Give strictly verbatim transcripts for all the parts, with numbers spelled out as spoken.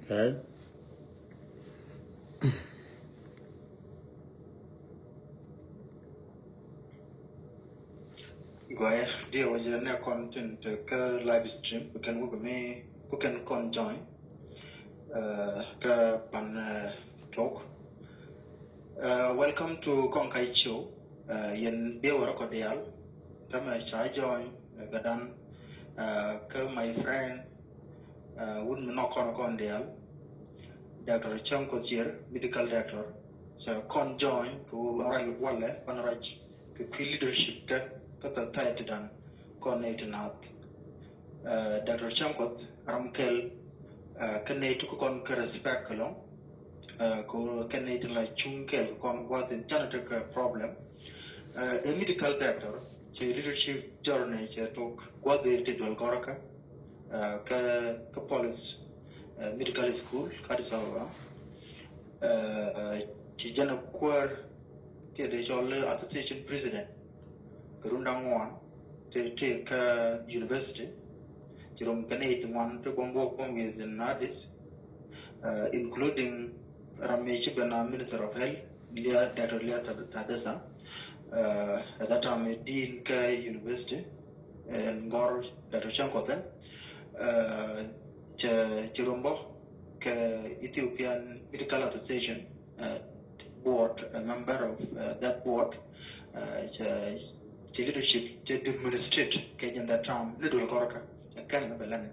Okay. Guay, diɛ wä jɛ nɛ kɔn tin te kä live stream, ku kɛn wä mi, ku kɛn kɔn join. Uh, kä pan uh, talk. Uh, welcome to Kɔŋ Kac Show. Uh, yɛn biɛ wä rɛ kɔ dial. Tämɛ ca join uh, gadan uh, kä my friend uh, wun mi nɔ kɔn kɔn dial. Doctor Chang Kochier, medical doctor. Ca kɔn join ku rɛl walɛ pan raj kɛ kui̱ leadership kɛ kä society dan kɔn nɛy ti naath. Uh, Doctor Chang Koth ram kɛl uh, kä nɛy ti kɔn kä respect kɛ lɔŋ uh, kɛ nɛy ti la cuŋ kɛl kɔn guath in canɛ tekɛ problem. Uh, a medical doctor cɛ leadership journey cɛ tok guath in ti dual gɔrkä uh, kä kä police uh, medical school kä Addis Ababa. Uh, ci jɛn a kuäär ti de cɔl association president kɛ run daŋ ŋuan ti ti kä university. Ci rom kɛ nɛy ti ŋuan ti buɔm buɔm with in Addis uh, including ram mi ci ben a minister of health Lia, Doctor Lia Tadesa uh, at that time a dean kä university. And gɔr Doctor Chang Koth uh, cɛ ci rom bɔ kɛ Ethiopian Medical Association uh, board, a member of uh, that board. Uh, cɛ cɛ leadership cɛ demonstrate kɛ jɛn that time ni dol gɔrkä cɛ kɛn ni bɛ lɛn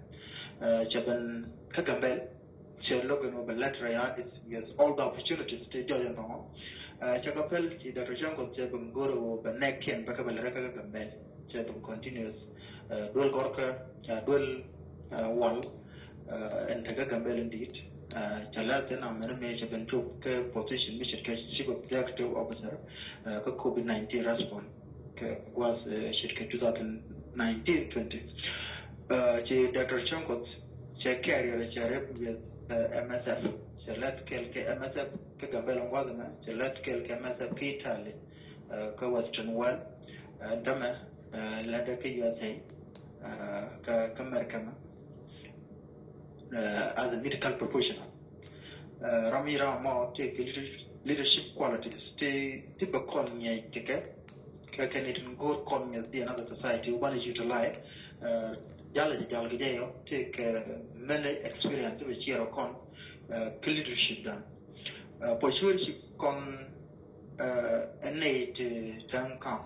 uh, cɛ ben kä Gambel cɛ logan wä bɛ lɛt rɛ ya this with all the opportunities tɛ jɔjɛ thɔŋɔ. Uh, cɛ kä pɛl ci Doctor Chang Koth cɛ ben goro wä bɛ nɛk kiɛn bɛ kä bɛ lɛt rɛ kä Gambel cɛ ben continuous uh, duel gɔrkä uh, duel uh, wal uh, ɛn tekɛ Gambel in dit uh, cɛ lɛ thin amɛn mɛ cɛ ben cop kɛ position mi cɛ kɛ chief executive officer uh, kɛ covid nineteen response kɛ guas uh, cɛ kɛ two thousand nineteen twenty. Uh, ci Doctor Chang Koth cɛ carrier cɛ rep with uh, M S F cɛ lɛt kɛl kɛ M S F kɛ Gambel in guas mɛ cɛ lɛt kɛl kɛ M S F kɛ Italy uh, kä Western world uh, dämɛ uh, lɛdɛ kä U S A uh, kä kä America mɛ uh, as a medical professional. Uh, ram yi ram mɔ ti kɛ leader- leadership qualities ti ti bɛ kɔn nyɛ kɛ kɛ kɛ kɛ ni tin go̱o̱r kɔn nyɛ di another society who wanna utilize uh, jala jɛ jal kɛ jɛ yɔ ti kɛ many experience ti bɛ share kɔn uh, kɛ leadership dan uh, pɔ sure shi kɔn uh, ɛn nɛy ti tɛŋ kam.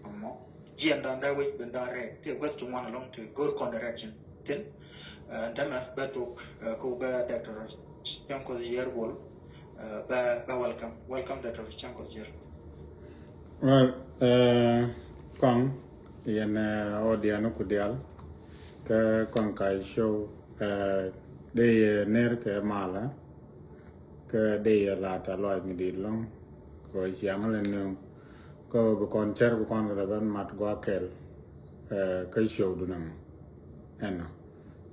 Mɔ jiɛn dan dee wec ben dan rɛk ti guɛth ti ŋuan alɔŋ ti go̱o̱r kɔn direction thin. Uh, dämɛ bɛ tok uh, ko bɛ Doctor Chang Koth Yier bol uh, bɛ bɛ welcome welcome Doctor Chang Koth Yier. Well, uh, kɔŋ yɛn uh, audience ku dial kä Kɔŋ Kac Show uh, dee yɛ ner kɛ malä. Kä dee yɛ la ta lɔac mi dit lɔŋ kɛ ciaŋ lɛ nööŋ kä bi kɔn cär bi kɔn kɛ lɛ ben mat guak kɛl. Kä show dunɛ mɔ ɛnɔ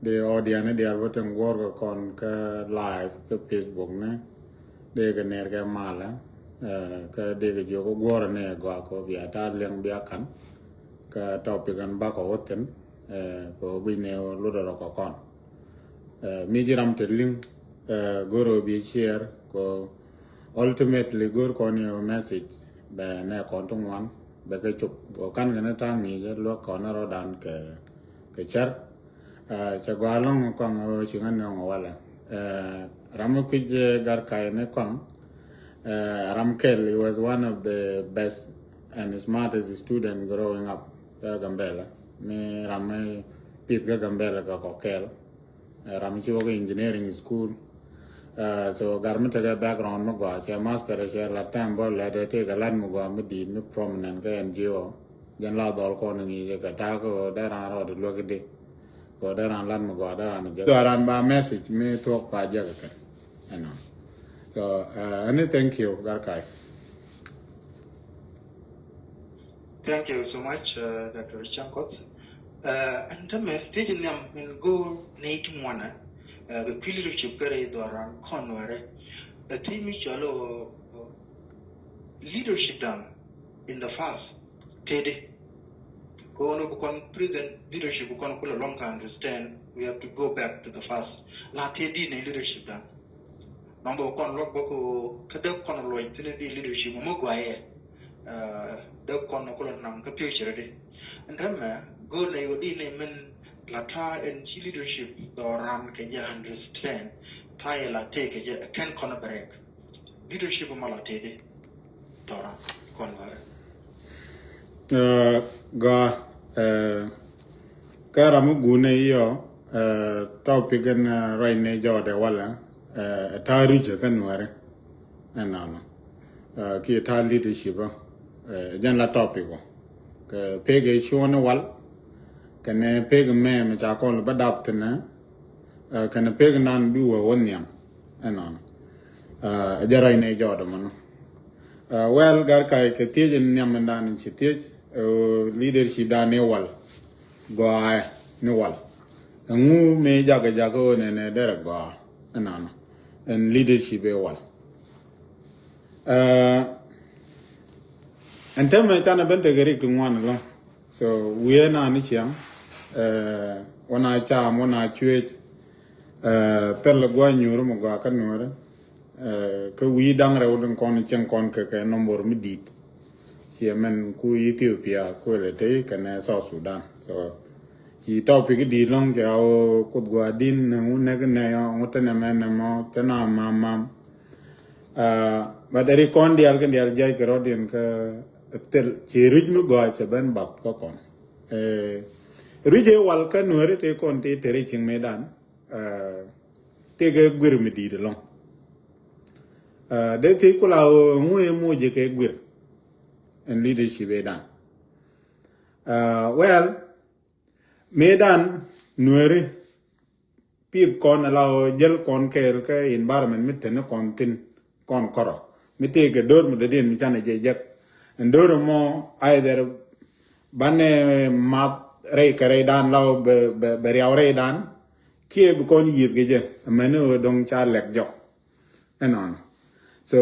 dee audience ni dial bä tin guɔr kɛ kɔn kä live kä Facebook ni dee kɛ ner kɛ malä. Kä dee kɛ jiök guɔr ni guak kɛ bia ta liɛŋ bia kan kä topic ɛn bakɔ wä thin kɛ guic ni lutdɛ rɔ kɛ kɔn. Mi ji̱ ram te liŋ go̱r ɣöö bi share kɛ ultimately go̱r kɔn yɛ message bɛ nɛ kɔn ti ŋuan bɛ kɛ cop kɛ kan kɛ ni ta̱a̱ ŋi̱i̱c luäk kɔn rɔ̱dan kɛ kɛ cär. Cɛ gɔaa lɔ̱ŋ kɔaŋ ɣöö ci ŋä nööŋ walɛ ram mi kui̱c Garkay ni kɔaŋ. Ram kɛl, he was one of the best and smartest student growing up kä Gambela. Mi ram mi pith kä Gambela kɛ kɔ kɛl. Ram ci wä kä engineering school. So gar mi tekɛ background mi gɔaa cɛ master cɛ la time bä lɛ dee tëë kɛ lat mi gɔaa mi di̱i̱t mi prominent kä N G O. Jɛn la dhɔl kɔn ŋi̱i̱c kɛ ta̱a̱ kɛ dee ran rɔɔd luäk di kɛ dee ran lat mi gɔaa dee ran jɛ dhɔl ran ba message mi thuɔk ba jɛ kɛ kɛ. Ɛnɔ. So ɛni thank you Garkay. Thank you so much, uh, Doctor Chang Koth. Ɛn tämɛ thiec nhiam min go̱o̱r nɛy ti muɔnɛ kɛ kui̱ leadership kärɛ i̱ dhɔran kɔn wɛrɛ. Ɛ thiec mi cɔl ɔ leadership dan in the past tëëdi. Kɔn bi kɔn present leadership bi kɔn kulɛ lɔŋ ka understand we have to go back to the past. la tëë di nɛ leadership dan. Nɔmbɔ kɔn luɔk bä ko kä dee kɔn luɔc thin di leadership mɔ gɔaa yɛ. Dee kɔn kulɛ nam kä future di. Ɛn tɛmɛ go̱o̱r nɛ yɔ di nɛ min la ta̱a̱ ɛn ci leadership dhɔran kɛ jɛ understand ta̱a̱ yɛ la tëë kɛ jɛ kɛn kɔn break. Leadership mɔ la tëë di dhɔran kɔn wɛrɛ. Gɔaa. Kä ram mi guunɛ yɔ topic in ruacni jɔɔdɛ walɛ ɛ ta̱a̱ ri̱cä kä nuɛri. Ɛnɔnɔ kiɛ ta̱a̱ leadership ɛ jɛn la topic ɔ kɛ pek ɛ cuɔni wal kɛnɛ pek mɛ mɛ ca kɔn bä dap thinɛ kɛnɛ pek nan bi wä wä nhiam. Ɛnɔnɔ ɛ jɛ ruacni jɔɔdɛ mɔnɔ. Well, gat kac kɛ thiec in nhiam in dan in ci thiec leadership dan ni wal. Gɔaa ni wal. Ɛŋu mi jakɛ jakɛ ɣöö nɛnɛ derɛ gɔaa. Ɛnɔnɔ ɛn leadership ɛ wal. Ɛn tɛmɛ canɛ ben tekɛ rik ti ŋuan ɛlɔ̱ŋ. So wiee na ni ciaŋ wä na cam wä na cuec. Thil gua̱ nyuur mɛ gɔaa kä nuɔri. Kä wi̱i̱ da̱ŋ rɛw din kɔn cieŋ kɔn kɛ kɛ nɔmbor mi di̱i̱t. Ciɛ mɛn ku Ethiopia ku lɛ tey kɛnɛ South Sudan. So ci topic di̱i̱t lɔ̱ŋ cɛ ɣöö Kuoth gua̱a̱ di̱n ni wu nɛk nɛ yɔ ŋu tɛnɛ mɛn nɛ mɔ tɛn a mam mam. But ri kɔn dial kɛ dial jiac kɛ rɔ̱diɛn kä thil ci ruc mi gɔaa cɛ ben bath kä kɔn. Ruc ëë wal kä nuɔri tëë kɔn tëë teri cieŋ mëëdan. Tëëkɛ guir mi di̱i̱t ɛlɔ̱ŋ. Dee thiec kula ŋu ëë moc ëë kɛ guir ɛn leadership ëëdan. Well, mëëdan nuɛri pith kɔn ala ɣöö jäl kɔn kɛɛl kä environment mi teni kɔn thin kɔn kɔrɔ mi tëëkɛ do̱r mi dɔ̱diɛn mi canɛ jɛ jek. Ɛn do̱r ɛmɔ either banɛ math rɛy kɛ rɛydan la ɣöö bɛ riaw rɛydan kiɛ bi kɔn yiëth kɛ jɛ. Ɛmɛni ɣöö do̱ŋ ca lɛk jɔk. Ɛnɔnɔ so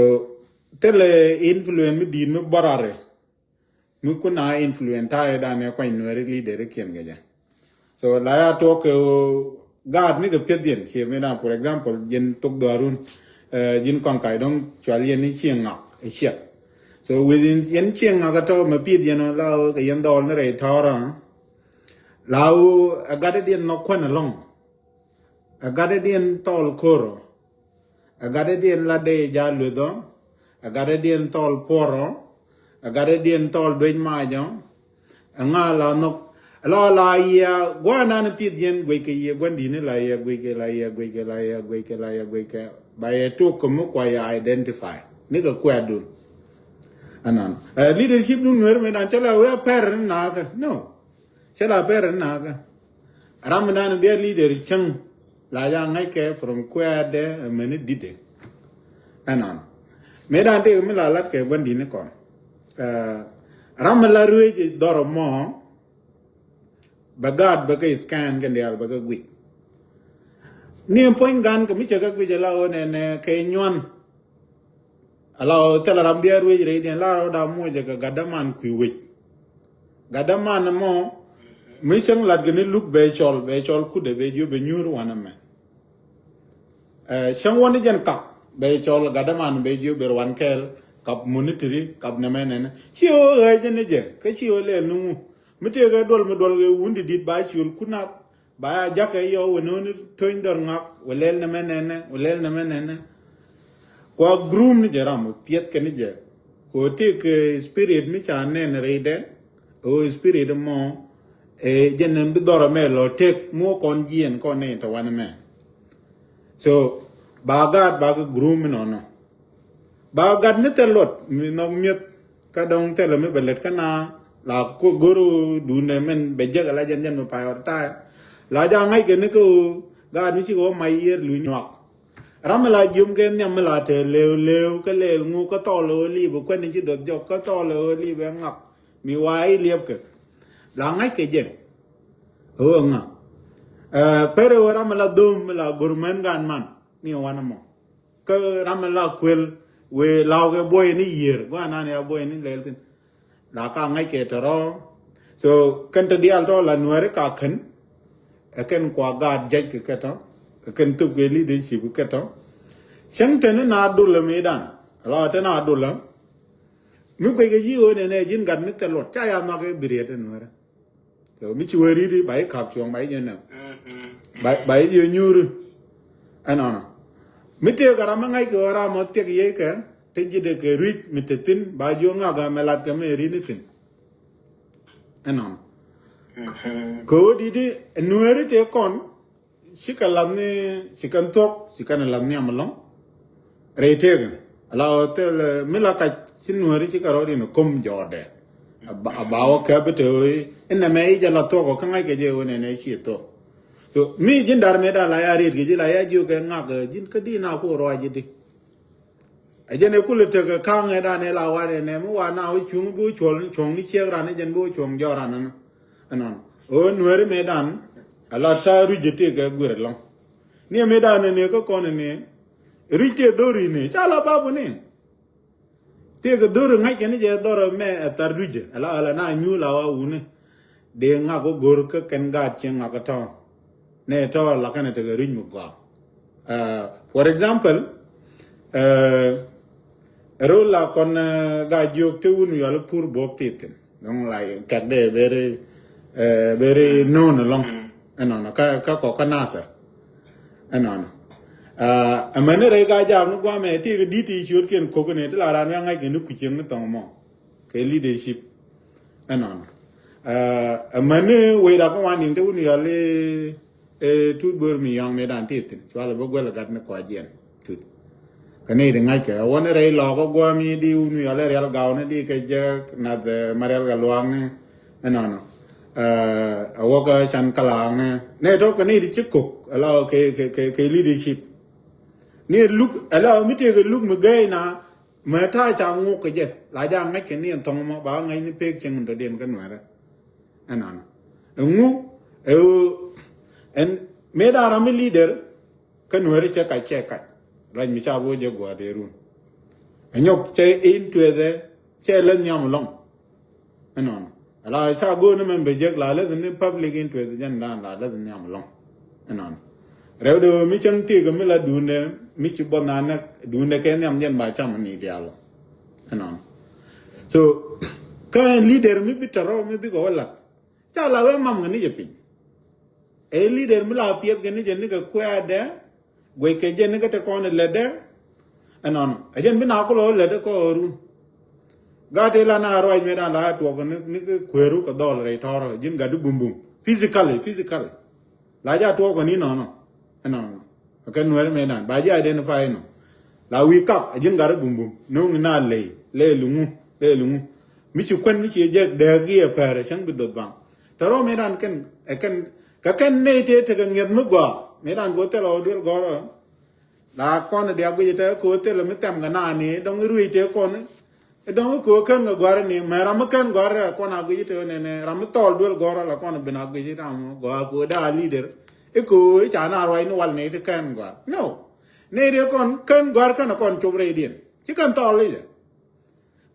thilɛ influence mi di̱i̱t mi bɔrari mi kun a influence ta̱a̱ ëëdan ɛ kuany nuɛri leader ikiɛn kɛ jɛ. So la ya tuɔk kɛ ɣöö gaat ni kɛ piɛth yɛn ciɛ mëëdan, for example, ji̱n thok dhɔarun ji̱n kɔn kac dɔ̱ŋ cual yɛn ni cieŋ ŋak ɛ ciɛk. So within yɛn cieŋ ŋak ɛ tɔ̱ mɛ piɛth yɛn la ɣöö kɛ yɛn dhɔɔl ni rɛy tɔ̱ɔ̱rä. La ɣöö ɛ gatdädiɛn nhɔk kuän ɛlɔ̱ŋ. Ɛ gatdädiɛn thɔɔl ko̱r ɔ. Ɛ gatdädiɛn la dee ja̱ lueth ɔ. Ɛ gatdädiɛn thɔɔl puɔr ɔ. Ɛ gatdädiɛn thɔɔl duec mac ɔ. Ɛ ŋa la nhɔk ɛ la la yia gua̱a̱nan piɛth yɛn gueckɛ yia gua̱ndi̱ni la yia gueckɛ la yia gueckɛ la yia gueckɛ la yia gueckɛ. Ba yɛ tok kɛ mi kua yɛ identify ni kɛ kuɛ̈tdun. Ɛnɔn ɛ leadership dun nuer mi dan cä la wee a pɛr ni nakä no. Cä la pɛr ni nakä. Ram mi dan bia leader cäŋ la ja ŋäckɛ from kuɛ̈tdɛ mɛni di̱tdɛ. Ɛnɔn mëë dan tëëk mi la lat kɛ gua̱ndi̱ni kɔn. Ram mi la ruëëc dhɔr mɔ bɛ gaat bɛ kɛ scan kɛ diaal bɛ kɛ guic. Ni puɔ̱ny gan kɛ mi cɛ kɛ guic ala ɣöö nɛnɛ kɛ nyuan. Ala ɣöö thilɛ ram bia ruëëc rɛydiɛn la rɔɔda muɔcɛ kɛ gatdä man kui̱ wec. Gatdä man mɔ mi cäŋ lat kɛ ni luk bɛ cɔl bɛ cɔl kutdɛ bɛ jiö bɛ nyuur wanɛ mɛ. Cäŋ wä ni jɛn kap bɛ cɔl gatdä man bɛ jiö bɛ ruan kɛɛl kap munitiri kap nɛmɛ nɛnɛ ci ɣöö ɣɛɛc ni jɛ kä ci ɣöö lɛɛl ni ŋu. Mi tëëkɛ duɔl mi duɔl kɛ wun ti di̱t ba ciöl kunak. Ba ya jakä yɔ wä no̱o̱ni töny dhɔr ŋak wä lɛl nɛmɛ nɛnɛ wä lɛl nɛmɛ nɛnɛ. Kua groom ni jɛ ram piɛth kɛ ni jɛ. Kɛ ɣöö tëëk spirit mi ca nɛn rɛydɛ ɣöö spirit mɔ ɛ jɛn bi dhɔr ɛmɛ lɔ tëk mi wä kɔn jiɛn kɔn nɛy tɔ wan ɛmɛ. So ba gaat ba kɛ groom mi nɔnɔ. Ba gat ni thil luɔt mi nhɔk mi̱eth kä dɔ̱ŋ thilɛ mi bɛ lät kä na la go̱r duundɛ mɛn bɛ jek ala jɛn jɛn mi pay ɔt tayɛ. La ja ŋa̱ckɛ ni kä ɣöö gaat mi cikɛ wä mac yiër luny nyuak. Ram mi la jiöm kɛ nhiam mi la te lëëu lëëu kä lëël ŋu kä thɔɔl ɣöö li̱i̱ bɛ kuɛn ci doth jɔk kä thɔɔl ɣöö li̱i̱ bɛ ŋak mi wa i̱ liɛpkɛ. La ŋa̱ckɛ jɛ ɣöö ŋa. Pɛrɛ ɣöö ram mi la dho̱o̱m mi la go̱r män gaan man ni wan mɔ. Kä ram mi la kuel wee law kɛ buɔy ni yiër guanan ya buɔy ni lɛl thin. La ka ŋa̱c kɛ tɔrɔ. So kɛn tɔ dial tɔ la nuɛri ka kɛn. Ɛ kɛn kua gaat jɛc kɛ kɛ tɔ. Kɛn thop kɛ leadership kɛ tɔ. Cäŋ teni na dulä mëëdan. Ala teni a dulä. Mi guic kɛ ji̱ ɣöö nɛnɛ ji̱n gat mi thil luɔt ca ya nhɔk kɛ bi riet ɛn wärä. So mi ci wee ri̱t i̱ ba i̱ ka̱p cuɔ̱ŋ ba i̱ jɛ nɛm. Ba i̱ jɛ nyuuri. Ɛnɔnɔ. Mi tëëk kɛ ram mi ŋa̱c kɛ ɣöö ram mɔ thiɛk yiëë kɛ te ji̱dɛ kɛ rui̱c mi te thi̱n ba jiök ŋak ɛmɛ lat kɛ mi ri̱t ni thi̱n. Ɛnɔnɔ. Kɛ ɣöö di̱t i̱ nueeri tëë kɔn. Cikɛ lath ni cikɛn thuɔ̱k cikɛn lath ni amɛ lɔ̱ŋ. Rɛy tëëkɛ ala ɣä thil mi la kac ci nuääri cikɛ rɔɔd in ko̱m jɔɔdɛ. A ba wä kɛp te ɣöö in nɛmɛ i̱ jɛ la thuɔ̱k ɔ kä ŋa̱ckɛ jɛ ɣöö nɛnɛ ci thuɔ̱k. So mi ji̱n da̱r mëëdan la ya riet kɛ ji̱ la ya jiök kɛ ŋak ji̱n kä di̱n a ku ruac ji̱ di. Ɛ jɛn ɛ kulɛ tekɛ ka̱ŋɛ dan ɛ la warɛ nɛ mi wa na wä cuŋ bi wä cuɔl cuɔ̱ŋ ni ciek ran ɛ jɛn bi wä cuɔ̱ŋ jɔɔk ran ɛnɔ. Ɛnɔn ɣöö nueeri mëëdan a la ta̱a̱ rui̱c ɛ tëëkɛ guir ɛlɔ̱ŋ. Ni ɛ mëëdan ɛ ni kä kɔn ɛ ni rui̱c tëë dho̱ri ni ca la bapuni. Tëëkɛ dho̱ri ŋa̱ckɛ ni jɛ dhɔr ɛmɛ ɛ thar rui̱cɛ ɛ la ɣäl ɛ na nyuul a wa wuni. Dee ŋak wä go̱r kä kɛn gaat cieŋ ŋak kä tɔ̱. Nɛ tɔ̱ la kɛn ɛ tekɛ rui̱c mi gɔaa. For example, rol la kɔn gaa jiök te wun yɔl pur buɔk ti thin. Dɔŋ la kɛk dee beri beri no̱o̱n ɛlɔŋ. Ɛnɔnɔ kä kɔk kä nasɛ. Ɛnɔnɔ. Ɛmɛni rɛy gaa jaak ni guamɛ ti kɛ di̱t ti ciötkiɛn ko̱k ni ti la raan wiaŋ ŋa̱c kɛ ni kucieŋ ni thɔŋ mɔ. Kɛ leadership. Ɛnɔnɔ. Ɛmɛni wecda kä wan di̱ŋ te wun yɔl i̱ tut bör mi yɔŋ mëëdan ti thin cual bä guɛl gat ni kɔajiɛn tut. Kɛ ni ti ŋa̱ckɛ a wä ni rɛy lɔɔk kä guami di wun yɔl i̱ rial gaw ni di kɛ jɛ nath ma rial kɛ luaŋ ni. Ɛnɔnɔ. A wä kä can kalaŋ ni ni tɔk kɛ ni ti ci kok ala kɛ leadership. Ni luk ala mi tëëkɛ luk mi gɛy na. Mɛ ta̱a̱ ca ŋuk kɛ jɛ la ja ŋäc kɛ ni ɛn thɔŋ mɔ ba ŋäc ni pek cieŋ in tɔ̱diɛn kä nuɛrɛ. Ɛnɔnɔ ɛŋu ɛ ɛn mëëdan ram mi leader. Kä nuɛrɛ cɛ kac cɛ kac. Rac mi ca bo̱o̱ jɛ gua̱a̱r dee run. Ɛ nyɔk cɛ in tuɛthɛ cɛ lä nhiam lɔŋ. Ɛnɔnɔ ala ca go̱o̱r ni mɛn bɛ jek la läth ni public interest jɛn dan la läth nhiam lɔŋ. Ɛnɔnɔ rɛw de mi cäŋ tiek mi la duundɛ mi ci bɔth na nɛk duundɛ kɛ nhiam jɛn ba cam ni diaal. Ɛnɔnɔ so kä ɛn leader mi bi tɔrɔ mi bi kɛ wä lat ca la wee mam kɛ ni jɛ piny. Ɛ leader mi la piɛth kɛ ni jɛ ni kɛ kuɛɛdɛ. Guec kɛ jɛn ni kä te kɔn lɛtdɛ. Ɛnɔnɔ ɛ jɛn bi na kulɔ lɛtdɛ kɔɔru. Gat ila na ruac mi dan la tuɔk ni kɛ kueru kɛ dhɔl rɛy tɔrɔ ji̱n gat di bumbum physically physically. La ja tuɔk ni nɔnɔ. Ɛnɔnɔ kɛ nuɛr mi dan ba ji identify nɔ. La wi̱i̱ kap ɛ ji̱n gat di bumbum no̱ŋ na ley ley luŋu ley luŋu. Mi ci kuɛn mi ci jɛ dɛɛk giɛ pɛɛrɛ cäŋ bi doth baŋ. Tɔrɔ mi dan kɛn ɛ kɛn Kä kɛn nɛy tëë tekɛ ŋi̱eth mi gɔaa mi ran go̱o̱r thilɛ ɣöö duel gɔ̱rä. La kɔn diak guic ite ko̱o̱r thilɛ mi thɛm kɛ naan ni dɔ̱ŋ ruëc tëë kɔn. Dɔ̱ŋ ko̱o̱r kän kɛ gɔ̱rä ni mɛ ram mi kän gɔ̱rä kɔn a guic ite nɛnɛ ram mi thɔɔl duel gɔ̱rä la kɔn bin a guic ite am gɔaa ko̱o̱r daa leader. I̱ ko̱o̱r i̱ ca na ruac ni wal ni ti kän gɔ̱rä no. Nɛy tëë kɔn kän gɔ̱rä kän kɔn cop rɛydiɛn ci kän thɔɔl i̱ jɛ.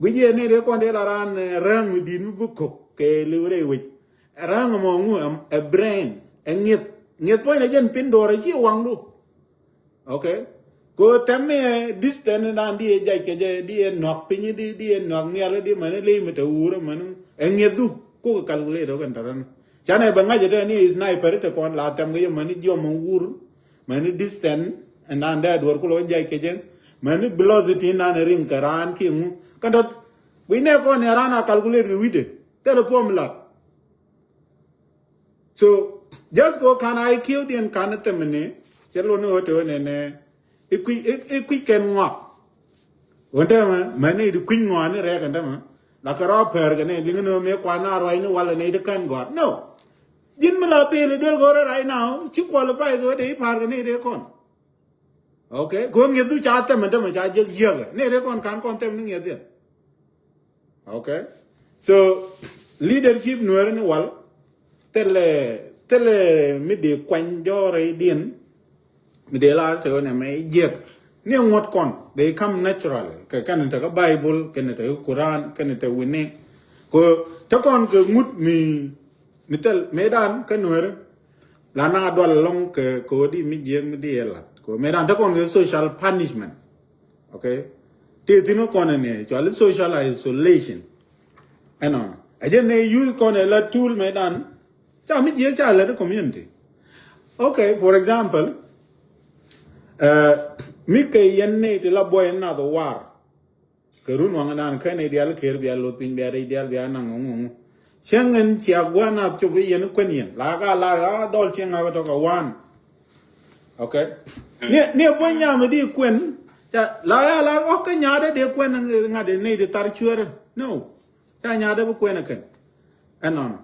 Guic yɛ ni rɛ kɔn dee la raan rääŋ mi di̱i̱t mi bi kok kɛ liw rɛy wec. Rääŋ mɔ ŋu ɛ brain ɛ ŋi̱eth ŋi̱eth puɔ̱ny na jɛn pin duɔ̱ɔ̱r ɛ ci waŋdu. Ok. Ko tɛm mi ɛ distance dan di ɛ jac kɛ jɛ di ɛ nɔak piny di di ɛ nɔak nhial di mani ley mi te wur mani ɛ ŋi̱ethdu. Kok ɛ calculate ɔ kɛn tɔrɔni. Canɛ bɛ ŋa̱c ɛ tɛ ni sniper te kɔn la tɛm kɛ jɛ mani jiɔm ɛ wur. Mäni distance ɛn dan dee duɔr kulɔ wä jiac kecɛ mäni velocity nan riŋ kɛ raan kiɛ ŋu kɛn tɔt. Guic nɛ kɔn ni raan a calculate kɛ wi̱cdɛ thilɛ formula. So just ko kan I Q diɛn kan themini cɛ lon ni ɣöö te ɣöö nɛnɛ i̱ kui̱ i̱ kui̱ kɛn ŋɔak. Ɣän tɛmɛ mäni di kui̱ny ŋɔaani rɛɛk ɛn tɛmɛ la kɛ rɔ pɛr kɛ ni liŋ ni ɣöö mëë kuan na ruac ni walɛ ni di kɛn gɔ̱a̱r no. Ji̱n mi la pil i̱ duel go̱rɛ right now ci qualify kɛ wä dee i̱ pa̱a̱r kɛ ni dee kɔn. Ok. Kɛ wä ŋi̱eth du ca thɛmɛ thɛmɛ ca jiäk jiäkä ni dee kɔn ka̱n kɔn thɛm ni ŋi̱eth yɛn. Ok. So leadership nuɛɛri ni wal thilɛ thilɛ mi dee kuany jɔɔrɛ i̱ diɛn. Mi dee la te wä nɛ mɛ jiɛk ni ŋuɔ̱t kɔn they come naturally kɛ kɛn te kä Bible kɛn te kä Quran kɛn te wi̱ni. Kɛ te kɔn kɛ ŋut mi mi thil mi dan kä nuɛri. La naŋ a dual ɛlɔ̱ŋ kɛ kɛ ɣöö di mi jiɛk mi di ɛ lat kɛ ɣöö mëë dan te kɔn kɛ social punishment. Okay. Ti thin kɔn ni cuali social isolation. Ɛnɔ ɛ jɛ ni use kɔn ɛ la tool mëë dan ca mi jiɛk ca lät community. Okay, for example, mi kɛ yɛn ni ti la buɔy nath war kɛ run waŋ dan kɛn idial kɛr bia loth piny bia rɛy dial bia naŋ ŋuŋ ŋuŋ. Cieŋ ɛn cia guan nath cop i̱ yɛn kuɛn yɛn la ka la a dhɔl cieŋ a tɔk a wan. Okay. Ni ni buɔy nyam di kuɛn ca la ya la ɔk kɛ nyaat di kuɛn ŋa̱t ni di thar cuɛr. No. Ca nyaat di bi kuɛn kɛn. Ɛnɔnɔ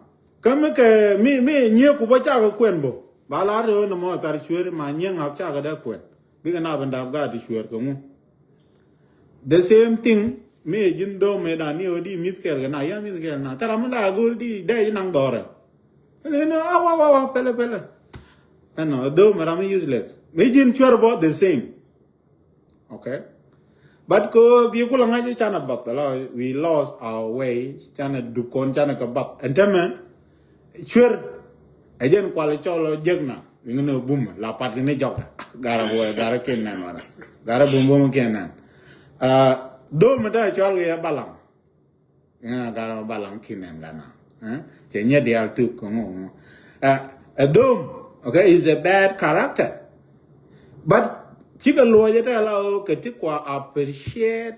kä mi kɛ mi mi nyie ku bä cakɛ kuɛn bä ba lar te ɣän mɔ thar cueer ma nyie ŋak cakɛ dee kuɛn bikɛ na bi ndap gaat ti cueer kɛ ŋu. The same thing mi ji̱n dho̱o̱m mëë dan ni ɣöö di mi̱th kɛɛl kɛ na ya mi̱th kɛɛl na thar ami la go̱o̱r di dee ji̱ naŋ dhɔrɛ. Ɛn ɛn awa wa wa pɛlɛ pɛlɛ. Ɛnɔ dho̱o̱m ram mi useless mi ji̱n cueer bä the same. Okay. But ko bi kula ŋa̱c canɛ bath la we lost our way canɛ dukon canɛ kɛ bath ɛn tɛmɛ cuer. Ɛ jɛn kual cɔl jek na liŋ ni bum la pat ni jɔk. Gara buɔy gara kin nɛn wala gara bum bum kin nɛn. Dho̱o̱m mi tɛ cɔl kɛ yɛ balaŋ. Ina gara balaŋ kin nɛn gana. Cɛ nyɛ dial tuk kɛ ŋo ŋo. Ɛ dho̱o̱m, okay, is a bad character. But cikɛ luɔcɛ tɛ la ɣöö kɛ ti kua appreciate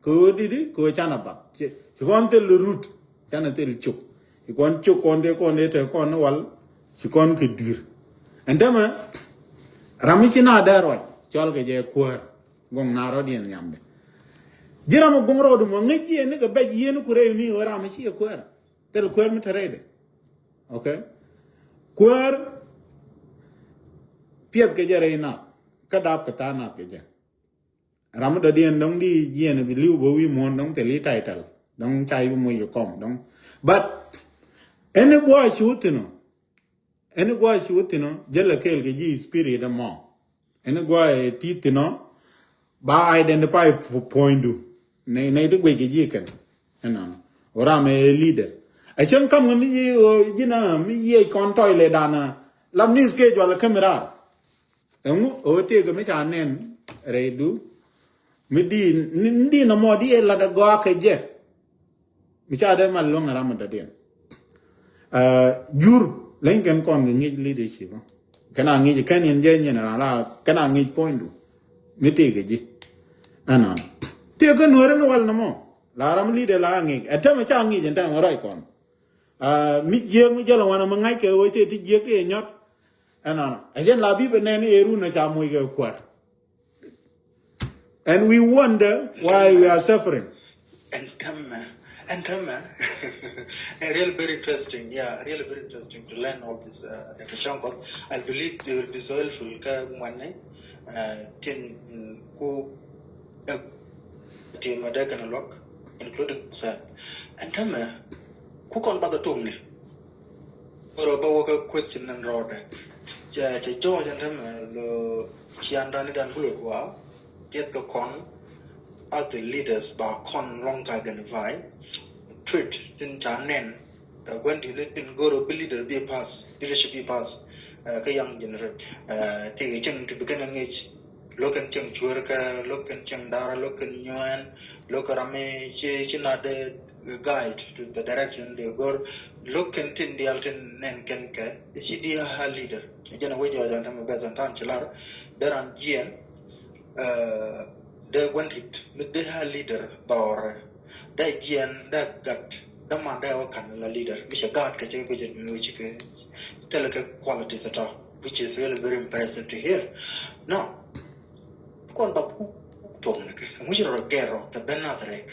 kɛ ɣöö didi kɛ ɣöö canɛ bath ci kɔn thil rut canɛ thil cuk. Ci kɔn cuk kɔn dee kɔn dee te kɔn ni wal ci kɔn kɛ dui̱r. Ɛn tämɛ ram mi ci na dee ruac cɔl kɛ jɛ kuäär. Guɔŋ na rɔ̱diɛn nhiamdɛ. Ji̱ ram mi guɔŋ rɔɔdu mɔ ŋäc jiɛn ni kɛ bɛc yieen ku rɛy mi ɣöö ram mi ci yɛ kuäär. Thil kuäär mi te rɛydɛ. Okay. Kuäär piɛth kɛ jɛ rɛy nath kä dap kɛ tha̱a̱ŋ nath kɛ jɛ. Ram mi dɔ̱diɛn dɔ̱ŋ di jiɛn bi li̱w bä wi̱i̱ muɔ̱ɔ̱n dɔ̱ŋ thil i̱ title dɔ̱ŋ ca i̱ bi muc kɛ kɔm dɔ̱ŋ. But ɛn i̱ gua̱a̱ ci wä thi̱n ɔ. Ɛn i̱ gua̱a̱ ci wä thi̱n ɔ jälɛ kɛɛl kɛ ji̱ spirit ɛmɔ. Ɛn i̱ gua̱a̱ ɛ ti thi̱n ɔ ba identify puɔ̱nydu. Nɛy nɛy ti guic kɛ ji̱ kɛn ɛnɔnɔ ɣöö ram ɛ leader. Ɛ cäŋ kam ɣän ji̱ ɣöö ji̱n ɛ mi yiëëc kɔn tɔy lɛ danɛ lam ni schedule kä mi raar. Ɛŋu ɣöö tëëkɛ mi ca nɛn rɛydu mi di ni di nɔmɔ di ɛ lat ɛ gɔaa kɛ jɛ. Mi ca dee mal luäŋ ram mi dɔ̱diɛn. Jur leny kɛn kɔn kɛ ŋi̱i̱c leadership. Kɛn a ŋi̱i̱c kɛn in jɛ nyin ran la kɛn a ŋi̱i̱c puɔ̱nydu. Mi tëëkɛ ji̱ ɛnɔn tëëkɛ nuɔ̱ɔ̱ri ni wal nɔmɔ. La ram leader la ŋi̱i̱c ɛ tɛmɛ ca ŋi̱i̱c ɛn tɛmɛ rɔy kɔn. Mi jiëëk mi jälɛ wanɛ mi ŋa̱ckɛ wee tëë ti jiëëk ti ɛ nyɔt. Ɛnɔn ɛ jɛn la bi bɛ nɛn i̱ ɛ run ɛ ca moc kɛ kuat. And we wonder why we are suffering. And come, uh, and come, uh, really very interesting. Yeah, really very interesting to learn all this, uh, Doctor Shankar. I believe they will be so helpful. Ka mwane, uh, tin, mm, ku, uh, tim ada kana luak, including myself. And come, uh, ku kɔn ba the tum ni. Oro ba wä kä question ni rɔɔdɛ. Cɛ cɛ jɔɔc ɛn tämɛ lo ciandani dan kulɛ kua. Piɛth kɛ kɔn as the leaders ba kɔn rɔŋ ka identify. Treat tin ca nɛn. Ɛ gua̱n di̱t ni tin go̱r bi leader bi pass, leadership bi pass. Ɛ kä young generation. Ɛ ti kɛ cieŋ ti bi kɛn a ŋic. Lo̱k kɛn cieŋ cuäär kɛ lo̱k kɛn cieŋ da̱rä lo̱k kɛn nyuɛɛn. Lo̱k kɛ ram mi ci ci na dee guide to the direction dee go̱r. Lo̱k kɛn tin diaal tin nɛn kɛn kɛ ci di a leader. Jɛn a wec jɔɔc an tämɛ bɛth an ta̱a̱n ci lar dee ran jiɛn. Dee gua̱n di̱t mi dee a leader dhɔrɛ. Dee jiɛn dee gat dee man dee wä kan la leader mi cɛ gaat kɛ cɛ guic mi wec kɛ thilɛ kɛ qualities at all, which is really very impressive to hear. Now, kɔn bath ku tuɔk ni kɛ ŋuci rɔ gɛr rɔ kɛ ben nath rek.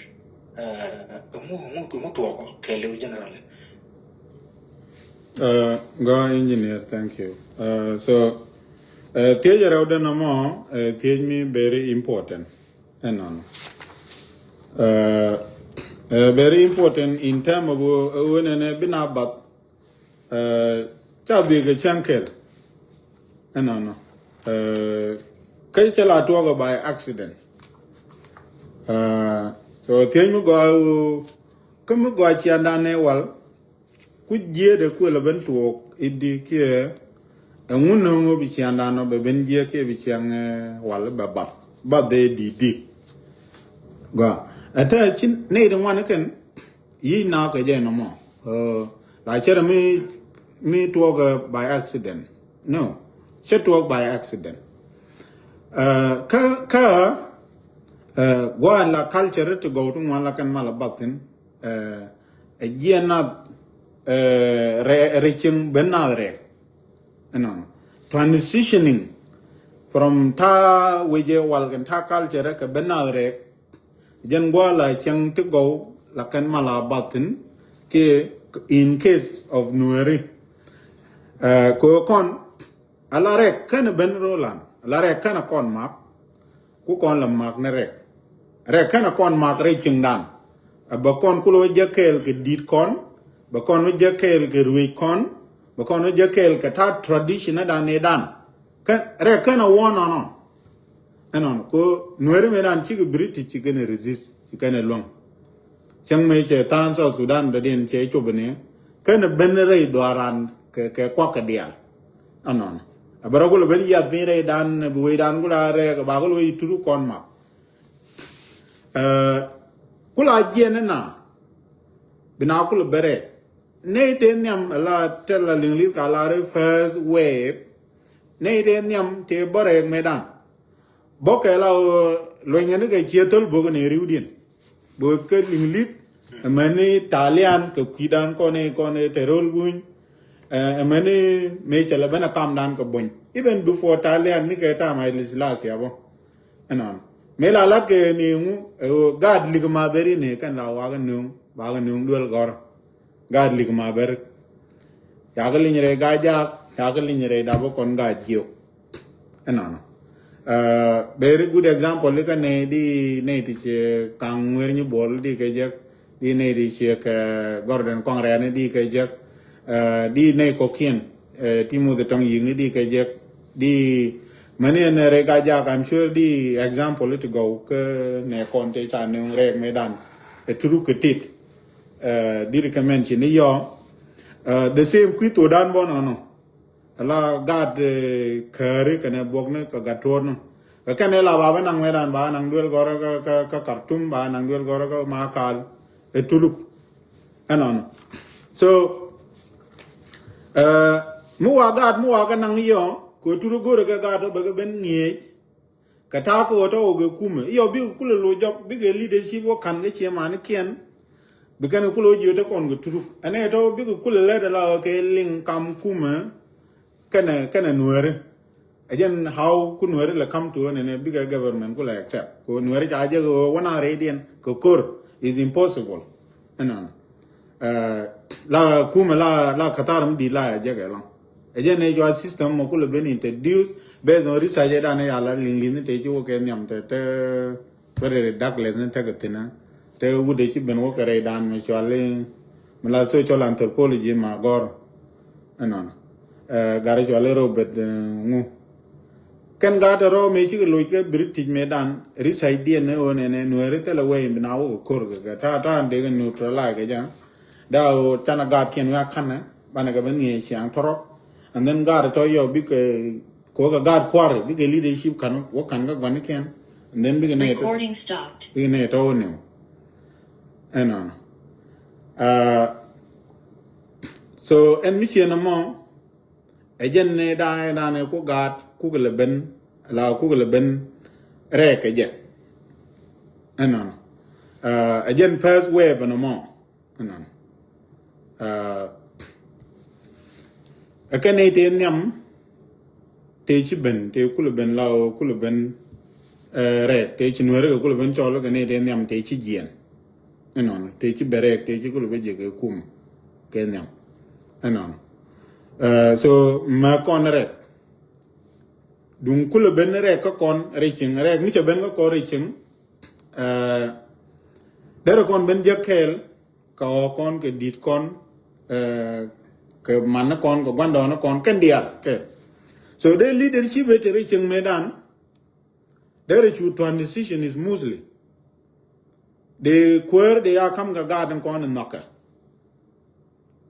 Ŋu ŋu ŋu tuɔkɔ kɛ liw general. Gɔ engineer, thank you. So thiec rɛw den amɔ thiec mi very important. Ɛnɔnɔ very important in term of ɣöö ɛnɛnɛ bi na bath. Ca bikɛ cäŋ kɛl. Ɛnɔnɔ kä cɛ la tuɔɔkɛ by accident. So thiec mi gɔaa ɣöö kä mi gɔaa ciandan ɛ wal. Ku jiëëdɛ kuël ɛ ben tuɔɔk i̱di kiɛ Ɛŋu nöŋ ɣöö bi ciaŋdan ɔ bɛ ben jiɛk kiɛ bi ciaŋ wal bɛ bath bath dee di̱t di̱. Gua ɛ tɛ ci nɛy di ŋuan kɛn yic na kɛ jɛ nɔmɔ. La cɛrɛ mi mi tuɔɔk by accident. No, cɛ tuɔɔk by accident. Kä kä gua la culture ti gɔw ti ŋuan la kɛn mal a bath thin. Ɛ jiɛ nath rɛ rɛ cieŋ ben nath rɛ. Ɛnɔnɔ transitioning from ta wejɛ wal kɛn ta culture kɛ ben nath rɛ. Jɛn guɔ la cieŋ ti gɔw la kɛn mal a bath thin kiɛ in case of Nuɛri. Kɛ kɔn a la rɛk kɛn ben rolan a la rɛk kɛn a kɔn mak. Ku kɔn la mak ni rɛk rɛk kɛn a kɔn mak rɛy cieŋdan. Bɛ kɔn ku lɛ wä jɛ kɛɛl kɛ di̱t kɔn, bɛ kɔn wä jɛ kɛɛl kɛ ruëc kɔn, bɛ kɔn wä jɛ kɛɛl kɛ ta tradition dan ni dan. Rɛk kɛn a wä nɔnɔ. Ɛnɔn ko Nuɛri mi dan cikɛ British ci kɛn a resist ci kɛn a luäŋ. Cäŋ mëë cɛ tha̱a̱ŋ South Sudan dɔ̱diɛn cɛ cop ni kɛn ben rɛy dhuaaran kɛ kuak kɛ diaal. Ɛnɔn a bɛ rɔ kulɛ ben yiath piny rɛydan bi wecdan kula rɛɛk ba kulɛ wec turuk kɔn mak. Kula jiɛn ina bi na kulɛ ben rɛɛk. Nɛy tëë nhiam la tɛl la liŋ li̱th ka la ri first wave. Nɛy tëë nhiam tëë bä rɛɛk mëëdan. Bä kɛ la ɣöö luɔ̱nyɛ ni kɛ ciɛ thäl bök ni ri̱wdiɛn. Bök kä liŋ li̱th. Ɛmɛni Talian kɛ kui̱dan kɔn i̱ kɔn i̱ te ro̱l guny. Ɛmɛni mëë cɛ lɛ ben a kamdan kɛ buny. Even before Talian ni kɛ tam Haile Selassie a bä. Ɛnɔn mëë la lat kɛ ni ŋu ɛ ɣöö gaat lik ma beri ni kɛn la wakä nöŋ bakä nöŋ duel gɔr. Gaat lik ma ber. Cakɛ liny rɛy Gajak, cakɛ liny rɛy dap kɔn gaat jiök. Ɛnɔnɔ. Very good example ikä nɛy di nɛy ti ciɛ kaŋ ŋuer nyi buɔl di kɛ jek di nɛy ti ciɛ kɛ Gordon Kɔŋ Rɛɛni di kɛ jek di nɛy kɔkiɛn Timothy Tɔŋ Yikni di kɛ jek di mɛni ɛn rɛy Gajak. I'm sure di example ti gɔw kä nɛ kɔn te ca nöŋ rɛɛk mëëdan ɛ turuk kɛ tit. Di recommend ci ni yɔ the same kui̱ thodan bɔ nɔnɔ. Ala gaat kääri kɛnɛ buɔkni kɛ gat tuɔɔtni kɛ kɛnɛ la ba bä naŋ mɛdan ba naŋ duel gɔrä kä Khartoum ba naŋ duel gɔrä kä Makal. Ɛ tuluk ɛnɔnɔ. So mi wa gaat mi wa kɛ naŋ yɔ kɛ tuluk go̱rɛ kɛ gaat bɛ kɛ ben ŋi̱eec. Kɛ ta̱a̱ kɛ ɣöö tɔ̱ wä kɛ kumɛ iɔ bikɛ kulɛ lo̱c jɔk bikɛ leadership wä ka̱n kɛ ciɛ manikiɛn. Bi kɛn kɛ kulɛ wä jiö te kɔn kɛ turuk ɛnɛ tɔ̱ bikɛ kulɛ lɛt ala ɣä kɛ liŋ kam kumɛ. Kɛnɛ kɛnɛ nuääri ɛ jɛn how ku nuääri lɛ kam tuɔɔnɛ nɛ bikɛ government kulɛ accept kɛ nuääri ca jɛ kɛ ɣöö wä na rɛydiɛn kɛ kor is impossible. Ɛnɔnɔ. La kumɛ la la kathar mi di la ya jɛ kɛ lɔŋ. Ɛ jɛ nɛ jua system mɔ kulɛ ben introduce based on research ɛ dan ɛ ya la liŋ liŋ te ci wä kɛ nhiam te te very Douglas ni te kɛ thin. Te wut ɛ ci ben wä kɛ rɛy dan mi cual mi la social anthropology ma gɔr. Ɛnɔnɔ. Gat ɛ cual Robert ŋu. Kɛn gat ɛ rɔ mëë cikɛ loc kɛ British mëë dan research diɛn ni ɣöö nɛnɛ nueeri thilɛ wɛy bi na wä kɛ kor kɛ kɛ ta̱a̱ ta̱a̱ dee kɛ neutralize kɛ jɛ. Daa ɣöö canɛ gaat kiɛn wiak kanɛ banɛ kɛ ben ŋi̱eec ciaŋ tɔrɔk. And then gaat tɔ yɔ bikɛ kɛ wä kɛ gaat kua̱ri bikɛ leadership kan wä kan kä gua̱nikiɛn. And then bikɛ nɛy tɔ bikɛ nɛy tɔ wä niw. Ɛnɔnɔ. So ɛn mi ciɛ nɔmɔ. Ɛ jɛn ni da̱a̱n da̱a̱n ku gaat kukɛ lɛ ben la kukɛ lɛ ben rɛɛk kɛ jɛ. Ɛnɔnɔ. Ɛ jɛn first wave ɛnɔmɔ. Ɛnɔnɔ. Ɛ kɛ ni tëë nhiam tëë ci ben tëë kulɛ ben la kulɛ ben rɛɛk tëë ci nueeri kɛ kulɛ ben cɔl kɛ ni tëë nhiam tëë ci jiɛn. Ɛnɔnɔ tëë ci ben rɛɛk tëë ci kulɛ ben jɛ kɛ kum kɛ nhiam. Ɛnɔnɔ. So mɛ kɔn rɛk duŋ kulɛ ben rɛk kä kɔn rɛy cieŋ rɛk mi cɛ ben kä kɔn rɛy cieŋ. Derɛ kɔn ben jɛ kɛɛl kɛ ɣɔɔ kɔn kɛ di̱t kɔn kɛ man ni kɔn kɛ gua̱ndɔɔŋ ni kɔn kɛn diaal kɛɛl. So dee leadership ɛ te rɛy cieŋ mëëdan. Derɛ cu transition is smoothly. Dee kuäär dee ya ka̱m kɛ gaat in kɔn in nhɔkɛ.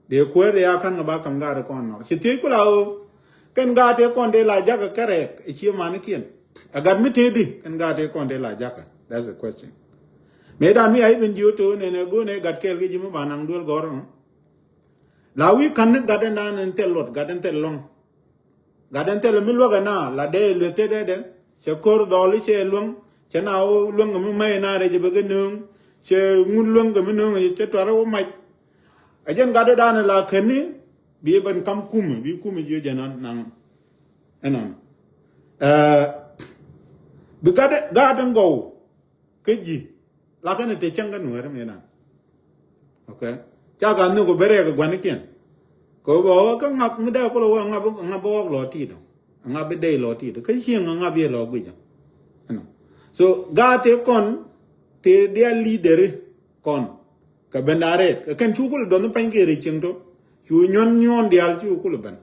Dee kuäär dee ya ka̱n kɛ ba ka̱m gaat in kɔn in nhɔkɛ ci thiec kula ɣöö Kɛn gaat tëë kɔn tëë la jakä kärɛk ɛ cie manikiɛn. Ɛ gat mi tëëdi kɛn gaat tëë kɔn tëë la jakä. That's the question. Mëë dan mi a i̱ ben jiö to̱o̱n ɛn ɛ go̱o̱n ɛ gat kɛɛl kɛ ji̱ mi ba naŋ duel gɔ̱r ɛnɔ. La wi̱i̱ ka̱n ni gat ɛn dan ɛn thil luɔt, gat ɛn thil lɔ̱ŋ. Gat ɛn thil mi luäk ɛn a la dee lueth tëë dee dee. Cɛ ko̱r dhɔl i̱ cɛ luäŋ. Cɛ na wä luäŋ kɛ mi mɛy na rɛc ɛ bɛ kɛ nööŋ. Cɛ ŋut luäŋ kɛ mi nööŋ cɛ tuar wä mac. Ɛ jɛn gat ɛn dan la kɛn ni bi ben kam kumɛ, bi kumɛ jiö jɛn naŋ. Ɛnɔn. Ɛ, bi gat, gat ɛn gɔw kä ji̱. La kɛn ɛ te cäŋ kä Nuɛɛri mi nan. Okay. Ca ka nhök ɛ ben rɛɛk ɛ gua̱nikiɛn. Kɛ ɣöö bɛ ɣöö kä ŋak mi dee kulɛ wä ŋak bi, ŋak bi ɣɔk lɔ ti̱i̱t ɔ. Ŋak bi dey lɔ ti̱i̱t ɔ. Kä cieŋ ŋak bi lɔ guic ɔ. Ɛnɔ. So gaat tëë kɔn tëë diaal lideri kɔn. Kɛ ben da̱a̱ rɛɛk ɛ kɛn cu kulɛ dɔnh pany kɛ rɛy cieŋ tɔ. Cu nyuɔn nyuɔn diaal cu kulɛ ben.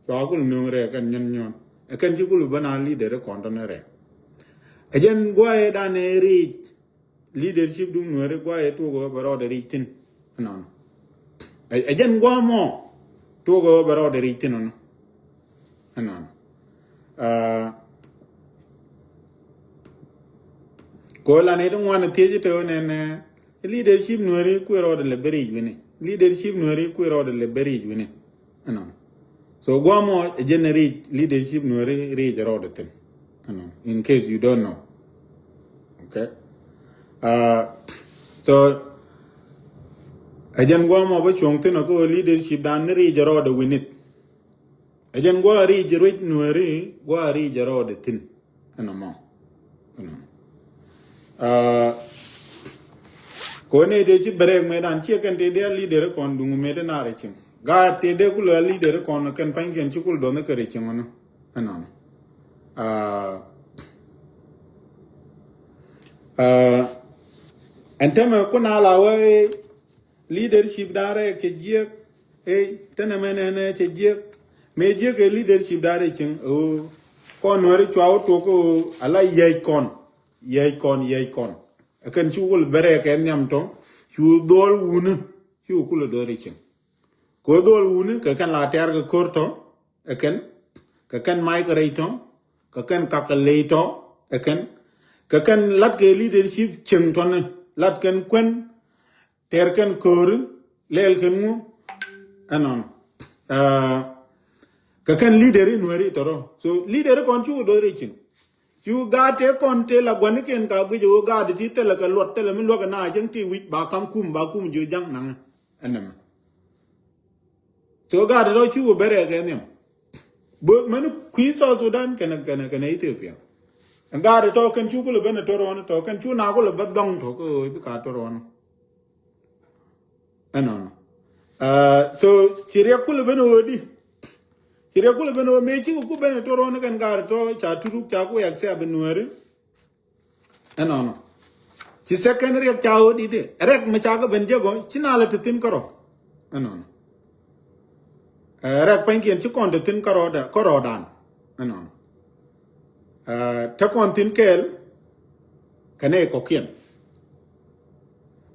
Cua kulɛ nööŋ rɛɛk kɛn nyuɔn nyuɔn ɛ kɛn cu kulɛ ben a lideri kɔn tɔ ni rɛɛk. Ɛ jɛn guayɛ dan ɛ ric. Leadership duŋ Nuɛɛri guayɛ tuɔk ɛ bɛ rɔɔdɛ ric thi̱n. Ɛnɔnɔ. Ɛ, ɛ jɛn guamɔ tuɔk ɛ bɛ rɔɔdɛ ric thi̱n ɔnɔ. Ɛnɔnɔ. Aa, ko la ni ti ŋuan thiec te nɛn, ɛ, leadership Nuɛɛri kuɛ rɔɔdɛ lɛ bɛ ric wi̱ni. Leadership Nuɛɛri kuɛ rɔɔdɛ lɛ bɛ ric wi̱ni. Ɛnɔnɔ. So guamɔ ɛ jɛn ric leadership Nuɛɛri ric rɔɔdɛ thi̱n. Ɛnɔnɔ. In case you don't know. Okay. Aa, so ɛ jɛn guamɔ bä cuɔ̱ŋ thi̱n ɔ kä leadership dan ni ric rɔɔdɛ wi̱nith. Ɛ jɛn gua̱a̱ ric ruec Nuɛɛri gua̱a̱ ric rɔɔdɛ thi̱n. Ɛnɔ mɔ. Ɛnɔ. Aa, ko ni dee ci bɛ rɛɛk mëë dan ciɛ kɛn tëë dee a leader kɔn duŋ mëë dee naar cieŋ. Gaat tëë dee kulɛ a leader kɔn kɛn pa̱nykiɛn ci kul duɔth kɛ rɛy cieŋ ɔnɔ. Ɛnɔnɔ. Aa, aa, ɛn tɛmɛ kun a la wee leadership dan rɛɛk cɛ jiɛk. Ey, tɛnɛ mɛn ɛn ɛ cɛ jiɛk. Mëë jiɛk ɛ leadership dan rɛy cieŋ ɣöö kɔn Nuɛɛri cua wä tuɔk ɣöö a la yiec kɔn. Yiec kɔn, yiec kɔn. Ɛ kɛn cu wul bɛ rɛɛk ɛ nhiam tɔ. Cu dhɔl wuni. Cu kulɛ dhɔl rɛy cieŋ. Kɛ dhɔl wuni kɛ kɛn la tɛ̈r kɛ ko̱r tɔ. Ɛ kɛn. Kɛ kɛn mac kɛ rɛy tɔ. Kɛ kɛn kak kɛ ley tɔ. Ɛ kɛn. Kɛ kɛn lat kɛ leadership cieŋ tɔni. Lat kɛn kuɛn. Tɛr kɛn ko̱ri lɛl kɛn ŋu. Ɛnɔn. Aa, kɛ kɛn leader in Nuɛɛri tɔrɔ. So leader kɔn cu do̱ri cin. Cu gaat tëë kɔn tëë la gua̱nikiɛn ka guic ɣöö gaat ti thilɛ kɛ luɔt thilɛ mi luäk ɛ na cäŋ ti wi̱c ba kam kum ba kum jiö ja̱ŋ naŋɛ. Ɛnɛmɛ. So gaat tɔrɔ cu bɛ rɛɛk ɛ nhiam. Both mɛn kui̱ South Sudan kɛnɛ, kɛnɛ, kɛnɛ Ethiopia. Ɛn gaat tɔ kɛn cu kulɛ ben ɛ tɔrɔɔni tɔ kɛn cu na kulɛ bä dhɔŋ tɔ kä ɣöö bi ka tɔrɔɔni. Ɛnɔnɔ. Aa, so ci riɛk kulɛ ben ɣöö di. Ci riɛk kulɛ ben ɣöö mëë cikɛ ku ben ɛ tɔrɔɔni kɛn gaat tɔ ca turuk ca ku yak sia bi Nuɛɛri. Ɛnɔnɔ. Ci second riɛk ca ɣöö di di rɛk mi ca kɛ ben jek ɔ ci na lɛ ti thi̱n kärɔ. Ɛnɔnɔ. Ɛ, rɛk pa̱nykiɛn ci kɔn te thi̱n kärɔɔda, kärɔɔdan. Ɛnɔnɔ. Ɛ, te kɔn thi̱n kɛɛl kɛ nɛy kɔ̱kiɛn.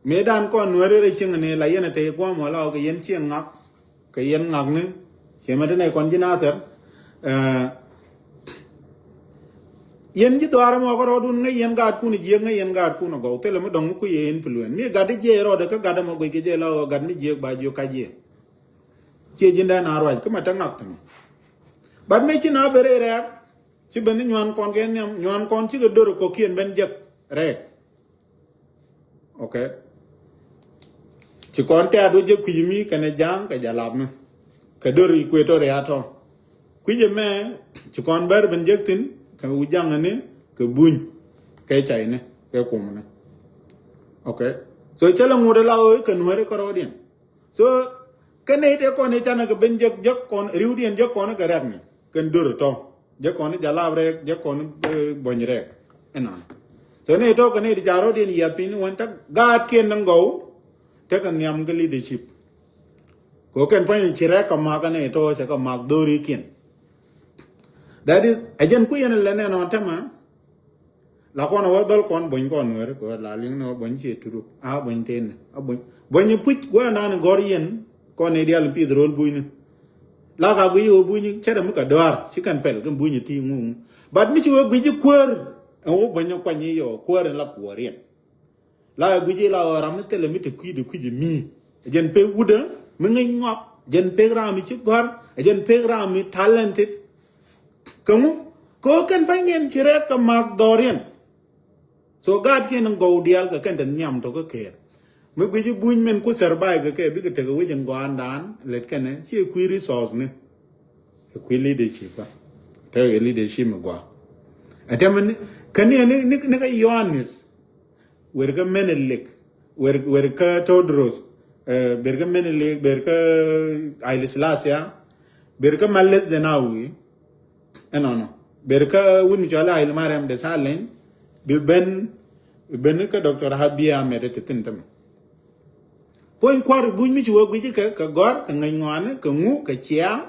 Mëëdan kɔn Nuɛɛri rɛy cieŋ ni la yɛn ɛ te gua̱a̱m wala ɣɔk kɛ yɛn cieŋ ŋak. Kɛ yɛn ŋakni. Ciɛ mɛ te nɛy kɔn ji̱ Nathɛr. Ɛ, yɛn ji̱ dhɔaar ɛmɔ kärɔɔdun ŋäc yɛn gaatkun jiääk ŋäc yɛn gaatkun ɛ gɔw thilɛ mi dɔ̱ŋ mi kui̱ yɛ yɛn pil wɛn. Mi gat ti jiɛc rɔɔdɛ kä gat ɛmɔ guic kɛ jiɛc la ɣɔk gat mi jiääk ba jiök ka jiɛc. Ciɛ ji̱n dee na ruac kä ma te ŋak thi̱n. But mëë ci na ben rɛy rɛɛk ci ben ni nyuan kɔn kɛ nhiam nyuan kɔn cikɛ dör kɔ̱kiɛn ben jek rɛɛk. Okay. Ci kɔn tɛ̈t wä jek kui̱c mi kɛnɛ ja̱a̱ŋ kɛ jalap mi kɛ dör Equatoria tɔ. Kui̱c ɛmɛ ci kɔn bɛr ben jek thi̱n kɛ wi̱c ja̱ŋ ni kɛ buny kɛ cayni kɛ kumni. Okay. So cä lɛ ŋut ala ɣöö kɛ Nuɛɛri kärɔɔdiɛn. So kä nɛy tëë kɔn i̱ canɛ kɛ ben jek jek kɔn ri̱wdiɛn jek kɔn kɛ rɛ̈k ni kɛn dör tɔ jek kɔn i̱ jalap rɛɛk jek kɔn i̱ buɔ̱ny rɛɛk. Ɛnɔn. So nɛy tɔ̱ kɛ nɛy ti ca rɔ̱diɛn yiath piny ni wän tek gaatkiɛn ni gɔw. Tekɛ nhiam kɛ leadership. Kɛ kɛn puɔ̱ny ci rɛɛk kɛ mak kɛ nɛy tɔ̱ cɛ kɛ mak dhorikiɛn. That is ɛ jɛn kui̱ yɛn lɛ nɛn ɔn tɛmɛ. La kɔn a wä dhɔl kɔn buɔ̱ny kɔn Nuɛɛri kɛ wä la liŋ ni wä buɔ̱ny ciɛ turuk a buɔ̱ny tëëni a buɔ̱ny buɔ̱ny puc gua̱a̱r nani gɔ̱r yɛn. Kɔn ni dial pith ro̱l bucni. La ka guic ɣöö buny cɛ rɛ mi kɛ dɔ̱a̱r ci kɛn pɛl kɛn buny ti ŋuŋ. But mi ci ɣöö guic kuäär ɛn ɣöö buny kuany i̱ yɔ kuäär ɛn la kuɔɔriɛn. La guic la ɣöö ram mi thilɛ mi te kui̱dɛ kui̱dɛ mi. Ɛ jɛn pek wudä mi ŋäc ŋɔak, ɛ jɛn pek ram mi ci gɔ̱a̱r, ɛ jɛn pek ram mi talented. Kä ŋu kɛ ɣöö kɛn pa̱nykiɛn ci rɛk kɛ mak dhɔriɛn. So gaatkiɛn in gɔw diaal kɛ kɛn te nhiam tɔk kä kɛɛr. Mi guic i̱ buny min ku survive kɛ kɛ bikɛ tekɛ wec in gɔaandan lɛt kɛnɛ ci kui̱ resource ni. Ɛ kui̱ leadership a tekɛ leadership mi gɔaa. Ɛ tɛmɛ ni kä ni ni ni kä Yohanes. Wer kä Menelik, wer wer kä Todros, ber kä Menelik, ber kä Haile Selassie, ber kä Meles Zenawi. Ɛnɔnɔ ber kä wut mi cɔal Haile Mariam Desalegn. Bi ben, bi ben kä Doctor Abiy Ahmed te thin tämɛ. Puɔ̱ny kua̱r buny mi ci wä guic kɛ kɛ gɔ̱r kɛ ŋäc ŋɔaani kɛ ŋu kɛ ciaŋ.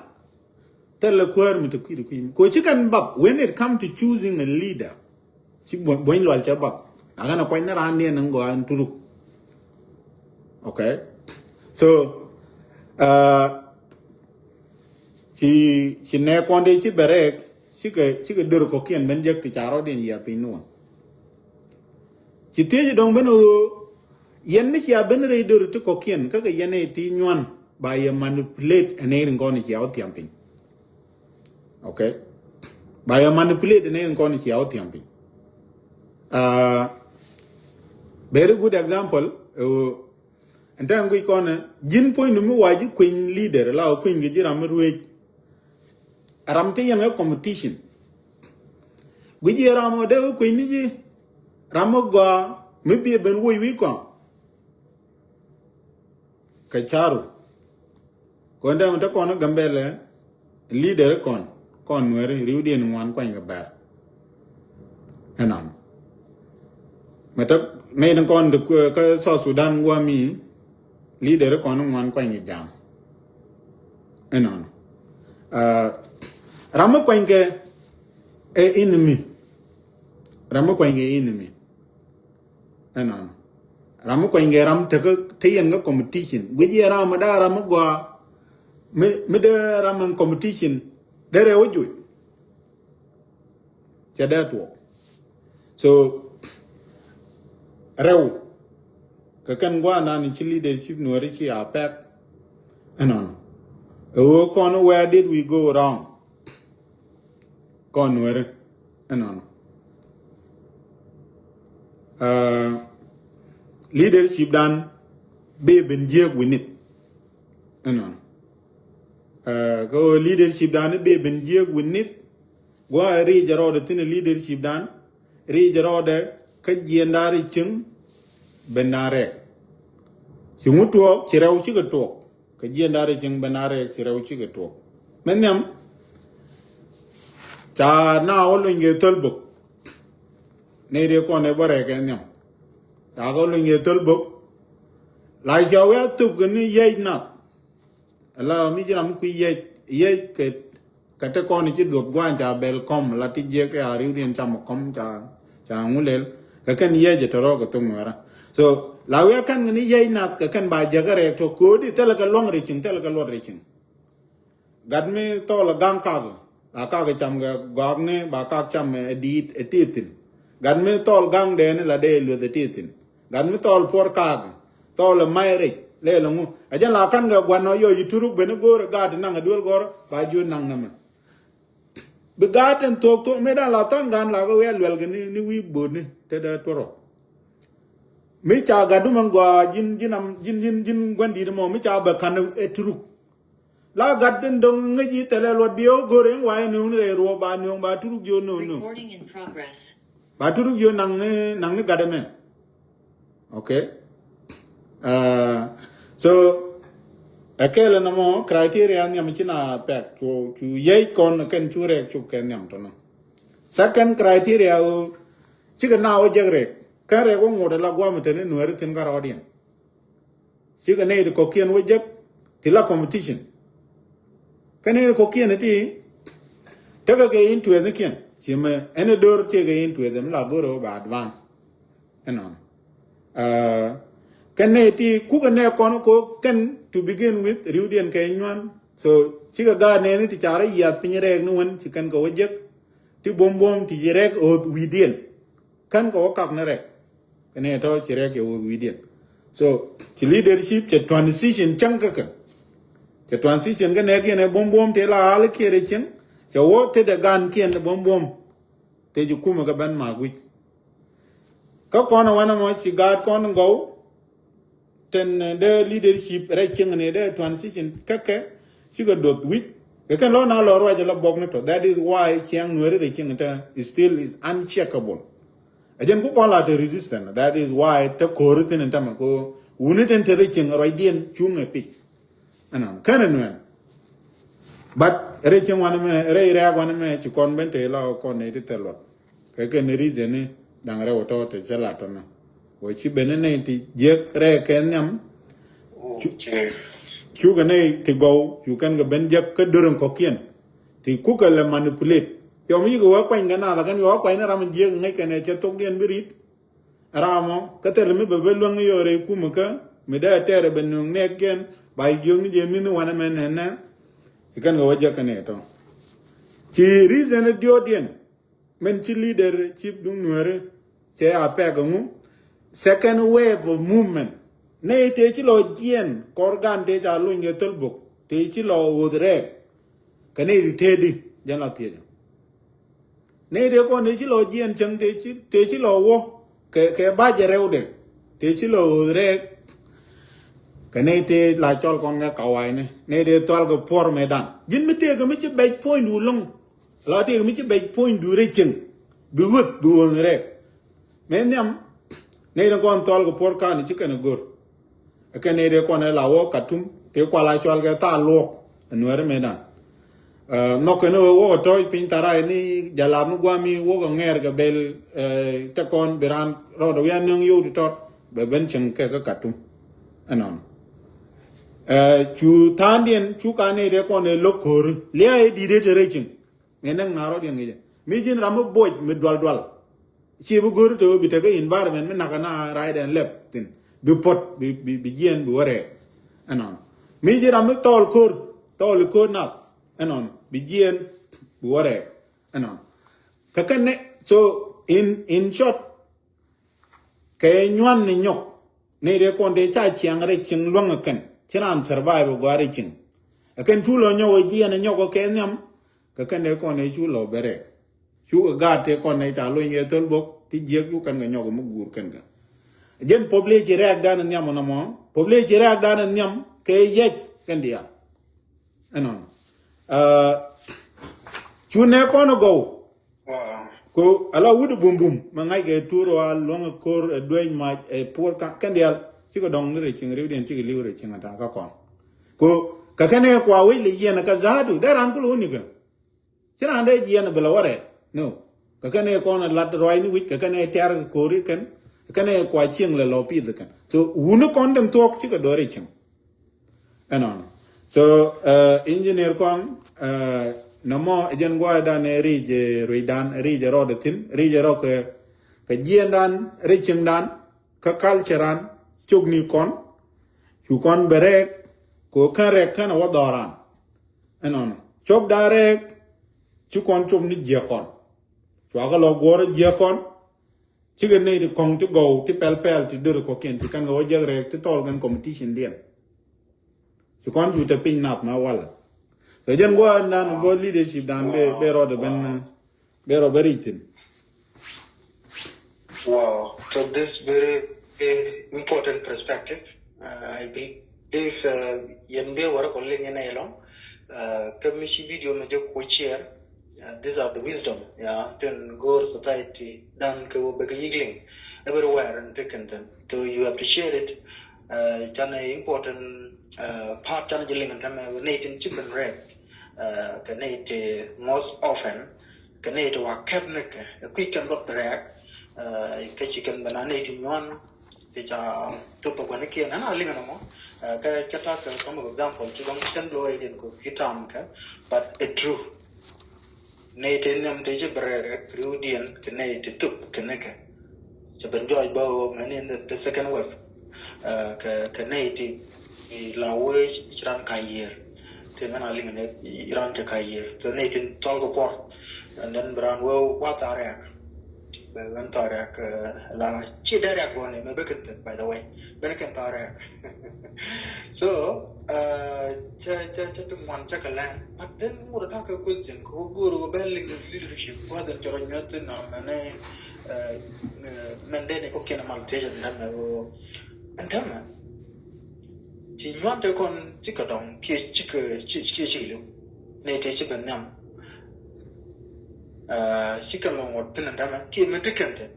Thilɛ kuäär mi te kui̱dɛ kui̱ mi ko ci kɛn bak when it come to choosing a leader. Ci buɔ̱ny lual cɛ bak. Akan a kuany ni raan niɛn ni gɔaa in turuk. Okay. So uh, ci ci nɛ kɔn dee ci bɛ rɛɛk cikɛ cikɛ dör kɔkiɛn ben jek ti ca rɔɔdiɛn yiap piny ni wä. Ci thiec dɔ̱ŋ ben ɣöö yɛn mi cia ben rɛy dör ti kɔkiɛn kä kɛ yɛn ɛ ti nyuan ba yɛ manipulate ɛn ɛ rin kɔn cia wä thiam piny. Okay. Ba yɛ manipulate ɛn ɛ rin kɔn cia wä thiam piny. Uh, very good example. Ɛn tɛn guic kɔn ɛ ji̱n puɔ̱ny ni mi wac ji̱ kueny leader la wä kueny kɛ ji̱ ram mi ruec. Ram ti yɛn ɛ competition. Guic yɛ ram wä dee wä kueny ni ji̱ ram mi gɔaa mi biɛ ben woc wi̱i̱ kɔn. Kɛ caru kɔn dee mi te kɔn Gambɛlɛ. Leader kɔn kɔn Nuɛri riwdiɛn ŋuan kuany kɛ bɛr. Ɛnɔn mɛ te nɛy ni kɔn ti kä South Sudan guami. Leader kɔn ŋuan kuany kɛ jam. Ɛnɔn ram mi kuany kɛ ɛ enemy. Ram mi kuany kɛ enemy. Ɛnɔn ram mi kuany kɛ ram te kä te yɛn kä competition guic yɛ ram mi daa ram mi gɔaa. Mi mi dee ram in competition dee rɛw wä joc. Cɛ dee tuɔɔk. So rɛw kɛ kɛn gua̱a̱nan ci leadership Nuɛri ci a pɛk. Ɛnɔn ɛ ɣöö kɔn where did we go wrong? Kɔn Nuɛri ɛnɔn. Uh, leadership dan bee ben jiɛk wi̱nith. Ɛnɔn uh, kɛ ɣöö leadership dan bee ben jiɛk wi̱nith. Gua̱a̱ ric jɛ rɔɔdɛ thi̱n leadership dan ric jɛ rɔɔdɛ kä jiɛn dan ri cieŋ. Ben dan rɛɛk ci ŋut tuɔɔk ci rɛw cikɛ tuɔɔk. Kɛ jiɛn da̱r ri cieŋ ben a rɛɛk ci rɛw cikɛ tuɔɔk. Mɛ nhiam ca na wä luny kɛ thöl bök. Nɛy riek kɔn ɛ bä rɛɛk kɛ nhiam ca kɛ wä luny kɛ thöl bök. La cua wi̱i̱ a thöp kɛ ni yɛc nath. Ala mi ji̱ ram mi kui̱ yɛc yɛc kɛ Kä te kɔn ci duɔth gua̱a̱ny ca bɛl kɔm la ti jiɛk ya riwdiɛn cam kɔm ca ca ŋu lel. Kä kɛn yɛc ɛ tɔrɔ kɛ thok nuɛra. So la wiɛ kɛn kɛ ni yɛc nath kɛ kɛn ba jɛk ɛ rɛɛk tɔ ko̱o̱di thilɛ kɛ luaŋ rɛy ciŋ thilɛ kɛ luɔt rɛy ciŋ. Gat mi thɔɔl ɛ gaŋ kak ba kak cam kɛ gɔakni ba kak cam ɛ diit ɛ ti thi̱n. Gat mi thɔɔl gaŋ dɛɛni la dee lueth ɛ ti thi̱n. Gat mi thɔɔl puɔr kaak thɔɔl ɛ may rɛc lɛɛl ɛŋu. Ɛ jɛn la ka̱n kɛ gua̱n ɔ yɔc i̱ turuk ben i̱ go̱o̱r ɛ gaat inaŋ ɛ duel gɔ̱r ba jiö naŋ nɛmɛ. Bi gaat ɛn thuɔ̱k thuɔ̱k mëë da̱ŋ la tha̱a̱ŋ gan la kɛ wi̱i̱ a luɛl kɛ ni wi̱i̱ bo̱o̱tni te dee tuɔrɔ. Mi ca gat dumɛ gɔaa ji̱n ji̱n am ji̱n ji̱n ji̱n gua̱n di̱t ɛmɔ mi ca bɛ ka̱n ɛ turuk. La gat den dong ŋäc yi thɛlɛ luɔt bi ɛ wä go̱r in wa in nuŋ ni rɛy ruɔ ba nuŋ ba turuk jiö no̱o̱ŋ no̱o̱ŋ. Recording in progress. Ba turuk jiö naŋ ni naŋ ni gat ɛmɛ. Okay. Uh, so ɛ kɛɛl ɛn ɛmɔ criteria nhiam ci na pɛk cu cu yɛc kɔn kɛn cu rɛɛk cuk kɛ nhiam tɔnɔ. Second criteria ɣöö cikɛ na wä jek rɛɛk kɛn rɛɛk wä ŋot ɛ la guam tɛn in nuɛri thin ka rɔɔdiɛn. Cikɛ nɛy ti kɔ̱kiɛn wä jek ti la competition. Kä nɛy ti kɔ̱kiɛn ti tekɛ kɛ interest ni kiɛn ci mɛ ɛn ɛ dör tekɛ interest mi la go̱r ɛ wä ba advance. Ɛnɔn. Uh, kɛn nɛy ti kukɛ nɛ kɔn ko kɛn to begin with riwdiɛn kɛ nyuan. So cikɛ gaat nɛɛni ti ca rɔ yiath piny rɛɛk ni wän ci kɛn kɛ wä jek. Ti buɔ̱m buɔ̱m ti ci rɛɛk ɣöth wi̱i̱diɛn. Kän kɛ wä kak ni rɛɛk. Kɛn ɛ tɔ̱ ci rɛɛk kɛ ɣöth wi̱i̱diɛn. So ci leadership cɛ transition cäŋ kä kɛ. Cɛ transition kä nɛɛkiɛn ɛ buɔ̱m buɔ̱m tëë la ɣa̱l kiɛɛr ɛ cieŋ. Cɛ wä tetdɛ gaankiɛn ɛ buɔ̱m buɔ̱m. Tëë ci kumɛ kɛ ben mak wi̱c. Kä kɔn ɛ wanɛ mɔ ci gaat kɔn gɔw. Tɛn dee leadership rɛy cieŋ ni dee transition kä kɛ cikɛ duɔth wi̱c. Kɛ kɛn lɔ na lɔ ruac lɔ bɔk ni tɔ. That is why ciaŋ nuɛri rɛy cieŋ tɛ still is unshakable. Ɛ jɛn ku kɔn la te resistance. That is why te ko̱ri thin in tämɛ ko wuni tin te rɛy cieŋ ruacdiɛn cuŋ ɛ pic. Ɛnɔn kɛn ɛ nuɛn. But rɛy cieŋ wanɛ mɛ rɛy rɛɛk wanɛ mɛ ci kɔn ben te la kɔn ni ti te luɔt. Kɛ kɛn ni reason ni da̱ŋ rɛw tɔ te cɛ lat tɔnɔ. Wä ci ben ni nɛy ti jiäk rɛɛ kɛ nhiam. Cu- Cukɛ nɛy ti gɔw cu kɛn kɛ ben jiäk kä during kɔkiɛn. Ti kukɛ lɛ manipulate. Yɔm yikɛ wä kuany kɛ nath akɛn yɔ wä kuany ni ram jiäk ŋäc kɛn ɛ cɛ thokdiɛn bi rit. Ram mɔ kä thil mi bɛ ben luäŋ ni yɔ rɛy kumɛ kä mi dee tɛɛrɛ ben nuŋ nɛɛkiɛn ba jiök ni jɛ mi̱th ni wanɛ mɛ nɛnɛ. Ci kɛn kɛ wä jiäk kɛn ɛ tɔ. Ci reason ni diɔ̱ɔ̱diɛn. Min ci leader ci duŋ nuɛri cɛ a pɛk ŋu. Second wave of movement. Nɛy tëë ci lɔ jiɛn kɔr gan tëë ca luny kɛ thöl bok tëë ci lɔ ɣöth rɛɛk. Kɛ nɛy ti tëëdi jɛn la thiecä. Nɛy tëë kɔn tëë ci lɔ jiɛn cäŋ tëë ci tëë ci lɔ wä kɛ kɛ bacɛ rɛwdɛ tëë ci lɔ ɣöth rɛɛk. Kɛ nɛy tëë la cɔl kɔn kɛ kawayni nɛy tëë thual kɛ puɔr mëëdan ji̱n mi tëëkɛ mi ci bɛc puɔ̱nydu loŋ. La tëëk mi ci bɛc puɔ̱nydu rɛy cieŋ bi weth bi ɣöth rɛɛk. Mëë nhiam nɛy tëë kɔn thual kɛ puɔr kan ci kɛn go̱r. Kɛn nɛy tëë kɔn ɛ la wä Katum tëë kual a cual kɛ thaal luɔk ɛ nuɛri mëëdan. Nhɔk kɛn ɣöö wä kɛ tɔ̱ɔ̱c piny tharay ni jalap ni guami wä kɛ ŋɛɛr kɛ bɛl. Te kɔn bi raan rɔɔdɛ wian nöŋ yio̱w ti tɔt bɛ ben cieŋ kɛ kä Katum. Ɛnɔn cu tha̱a̱ŋdiɛn cu ka nɛy tëë kɔn ɛ lo̱k ko̱ri lia̱a̱ ɛ di̱t ɛ te rɛy cieŋ. Ŋi̱n ni ŋa̱r rɔ̱diɛn ŋi̱cä mi ji̱n ram mi boc mi dual dual. Ci bi go̱r te bi tekä environment mi nakä na raydɛn lɛp thin bi pot bi bi bi jiɛn bi wä rɛɛk. Ɛnɔn mi ji̱ ram mi thɔɔl ko̱r thɔɔl ko̱r nath. Ɛnɔn bi jiɛn bi wä rɛɛk. Ɛnɔn kä kɛn ni so in in short. Kɛ nyuan ni nyɔk ni dee kɔn dee ca ciaŋ rɛy cieŋ luäŋ kɛn ci raan survive gɔaa rɛy cieŋ. Ɛ kɛn cu lɔ nyɔk jiɛn nyɔk kɛ nhiam. Kɛ kɛn dee kɔn dee cu lɔ bɛ rɛɛk. Cu kɛ gaat tëë kɔn dee ca luny kɛ thöl bok ti jiäk cu kɛn kɛ nyɔk mi guur kɛn kɛ. Jɛn pop lee ci rɛɛk dan nhiam nɔmɔ pop lee ci rɛɛk dan nhiam kɛ yɛc kɛn diaal. Ɛnɔn cu nɛ kɔn gɔw. Ko ala wut bum bum ma ŋa̱c kɛ tur wa luɔ̱ŋ ko̱r ɛ dueny mac ɛ puɔr ka kɛn diaal. Cikɛ dɔŋ ni rɛ cieŋ riwdiɛn cikɛ liw rɛ cieŋ ata ka kɔn. Ko kɛ kɛn ɛ kua wec lɛ yiɛn ɛ ka za̱a̱du dee raan kulɛ wä nikä. Ci raan dee jiɛn ɛ bi lɛ wä rɛɛk no. Kɛ kɛn ɛ kɔn ɛ lat ruac ni wi̱c kɛ kɛn ɛ tiar kɛ ko̱ri kɛn. Kɛ kɛn ɛ kua cieŋ lɛ lɔ pith kɛn so wuni kɔn tin thuɔ̱k cikɛ do̱r rɛ cieŋ. Ɛnɔn so engineer kɔn nɔmɔ ɛ jɛn gua̱a̱dan ɛ ric ruecdan ric ɛ rɔɔdɛ thi̱n ric ɛ rɔ kɛ kɛ jiɛndan ric cieŋdan kä culture ran cok ni kɔn. Cu kɔn bɛ rɛɛk ko kän rɛɛk kän ɛ wä dhɔran. Ɛnɔn cop da rɛɛk ci kɔn cop ni jiɛk kɔn. Cuakɛ lɔ guɔ̱r jiɛk kɔn. Cikɛ nɛy ti kɔŋ ti gɔw ti pɛl pɛl ti deri kɔkiɛn ti kɛn kɛ wä jek rɛɛk ti thɔɔl kɛn competition diɛn. Ci kɔn ju te piny nath ma walɛ. So jɛn guɔ nan bɔ leadership dan bɛ bɛ rɔɔdɛ ben bɛ rɔɔdɛ ben ric thin. Wow, so this very uh, important perspective. Uh, I believe uh, yɛn bɛ wara kɔ lin yɛn ɛlɔŋ. Uh, kɛ mi ci video mi jɛ ko share. Uh, these are the wisdom. Yeah, tin goor society dan kɛ wo bɛ kɛ yigling everywhere and taken them. So you have to share it. Uh, can a important uh, part can jiling and time ne tin chicken red. Uh, kɛ ne it most often kɛ nɛy ti wa kɛp ni kɛ ɛ kui̱ kɛn luɔt rɛɛk. Kɛ ci kɛn bɛ na nɛy ti nyuan ti ca thop ɛ gua̱nikiɛn ɛn a liŋ ɛn ɛmɔ. Kɛ kɛ ta̱a̱ kɛ some of example ti dɔ̱ŋ cɛn luɔrɛ diɛn kɛ kui̱ tam kɛ but ɛ true. Nɛy ti nhiam ti ci bɛ rɛɛk riwdiɛn kɛ nɛy ti thop kɛ ni kɛ. Cɛ ben jɔɔc bä ɣöö mɛni in the second wave. Kɛ kɛ nɛy ti la wee ci ran ka yiër. Ti ŋän a liŋ ni iran ti ka yier ti ni tin tɔl ko por. And then bi ran wee wa tha rɛk. Bɛ wen tha rɛk la ci dɛ rɛk gɔni mɛ bɛ kɛ thil, by the way. Bɛ ni kɛ tha rɛk. So cɛ cɛ cɛ ti ŋuan cɛ kɛ lɛn. But then ŋur ta kɛ question ko gur ko bɛ liŋ leadership. Wa den cɛ rɔ nyuɛ ti na mɛ ni mɛn dee ni ko kiɛn mal tecɛ ni dɛmɛ ko. And dɛmɛ ci nyuan te kɔn cikɛ dɔŋ kiɛ cikɛ kiɛ cikɛ liw. Ne te ci bɛ nhiam. Cikɛ lɔŋ wä thin dämɛ kiɛ mi ti kɛn thin.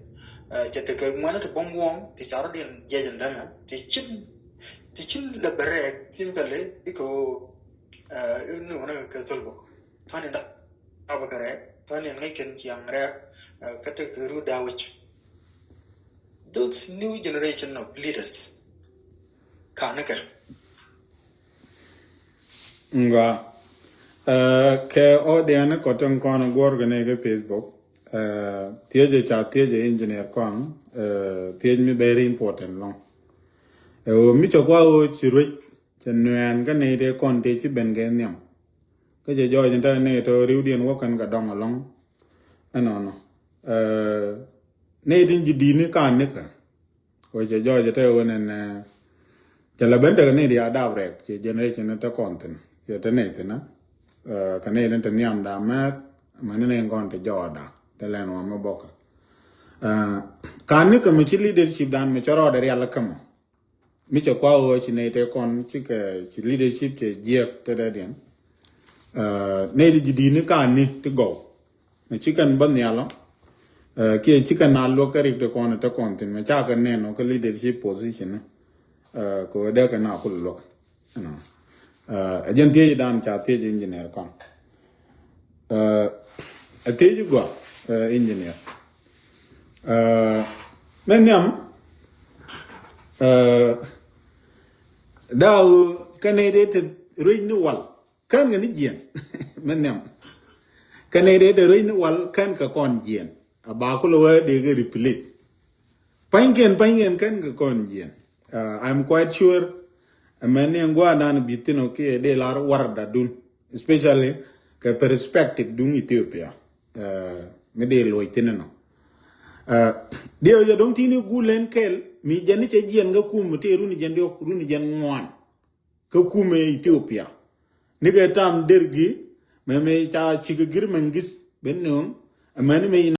Cɛ te kɛ ŋuɛn ti bɔm wuɔŋ ti ca rɔ diɛn jiɛc dämɛ ti cin ti cin lɛ bɛ rɛɛk thin bɛ lɛ ikɛ wä. Ni wä ni kɛ thol bɔk tɔni da. Abä kɛ rɛɛk tɔni ŋäc kɛn ciaŋ rɛɛk. Kä te kɛ ru da wec. Those new generation of leaders. Kanikɛ. Nga kɛ audience kɔtɛn kɔn guɔr gɛ nɛ kɛ Facebook. Thiecɛ ca thiecɛ engineer kɔn thiec mi very important lɔŋ. Ɛ ɣöö mi cɛ kua ɣöö ci ruec cɛ nuɛɛn kä nɛy tëë kɔn tëë ci ben kɛ nhiam. Kä cɛ jɔɔc in tɛn nɛy tɔ riwdiɛn wä kɛn kɛ dɔŋ alɔŋ. Ɛnɔnɔ nɛy tin ji̱ di̱i̱ni kanikɛ. Wä cɛ jɔɔc ɛ tɛ wen ɛn cɛ lɛ ben tekɛ ni riaak dap rɛk cɛ generation ni te kɔn thin cɛ te ni thin. Kɛ ni ni te nhiam da mɛth mɛ ni ni kɔn te jɔɔda te lɛn wä mɛ bɔkä. Kan ni kɛ mi ci leadership dan mi cɛ rɔɔdɛ rial kä mɔ mi cɛ kua ɣöö ci ni te kɔn ci kɛ ci leadership cɛ jiɛk te dɛ diɛn. Ni di ji̱ di̱ni kan ni ti gɔw. Mɛ ci kɛn bä nhial ɔ kiɛ ci kɛn na luäk kä rik ti kɔn te kɔn thin mɛ ca kɛ nɛn ɔ kä leadership position. Kɛ wee dee kɛ na kul luäk. Ɛ jɛn thiec dan ca thiec engineer kɔn. Ɛ thiec gua engineer. Mɛ nhiam daa ɣöö kɛn ɛ dee te ruec ni wal. Kän kɛ ni jiɛn mɛ nhiam. Kɛn ɛ dee dee ruec ni wal kän kɛ kɔn jiɛn. A ba kulɛ wee dee kɛ replace. Pa̱nykiɛn pa̱nykiɛn kän kɛ kɔn jiɛn. I'm quite sure. Ɛmɛn ni ɛn gua̱a̱r dan bi̱thin ɔ kiɛ dee lar war dadun, especially kɛ perspective duŋ Ethiopia. Mi dee luɔc thin ɛnɔ. Diɛ jɛ do̱ŋ tini gul ɛn kɛl mi jɛn ni cɛ jiɛn kɛ kum mi tëë runi jɛn diɔk runi jɛn ŋuan. Kä kumɛ Ethiopia nikɛ tam dergi mɛ mɛ ca cikɛ gir mɛ ŋi̱th ben nööŋ. Ɛmɛn mɛ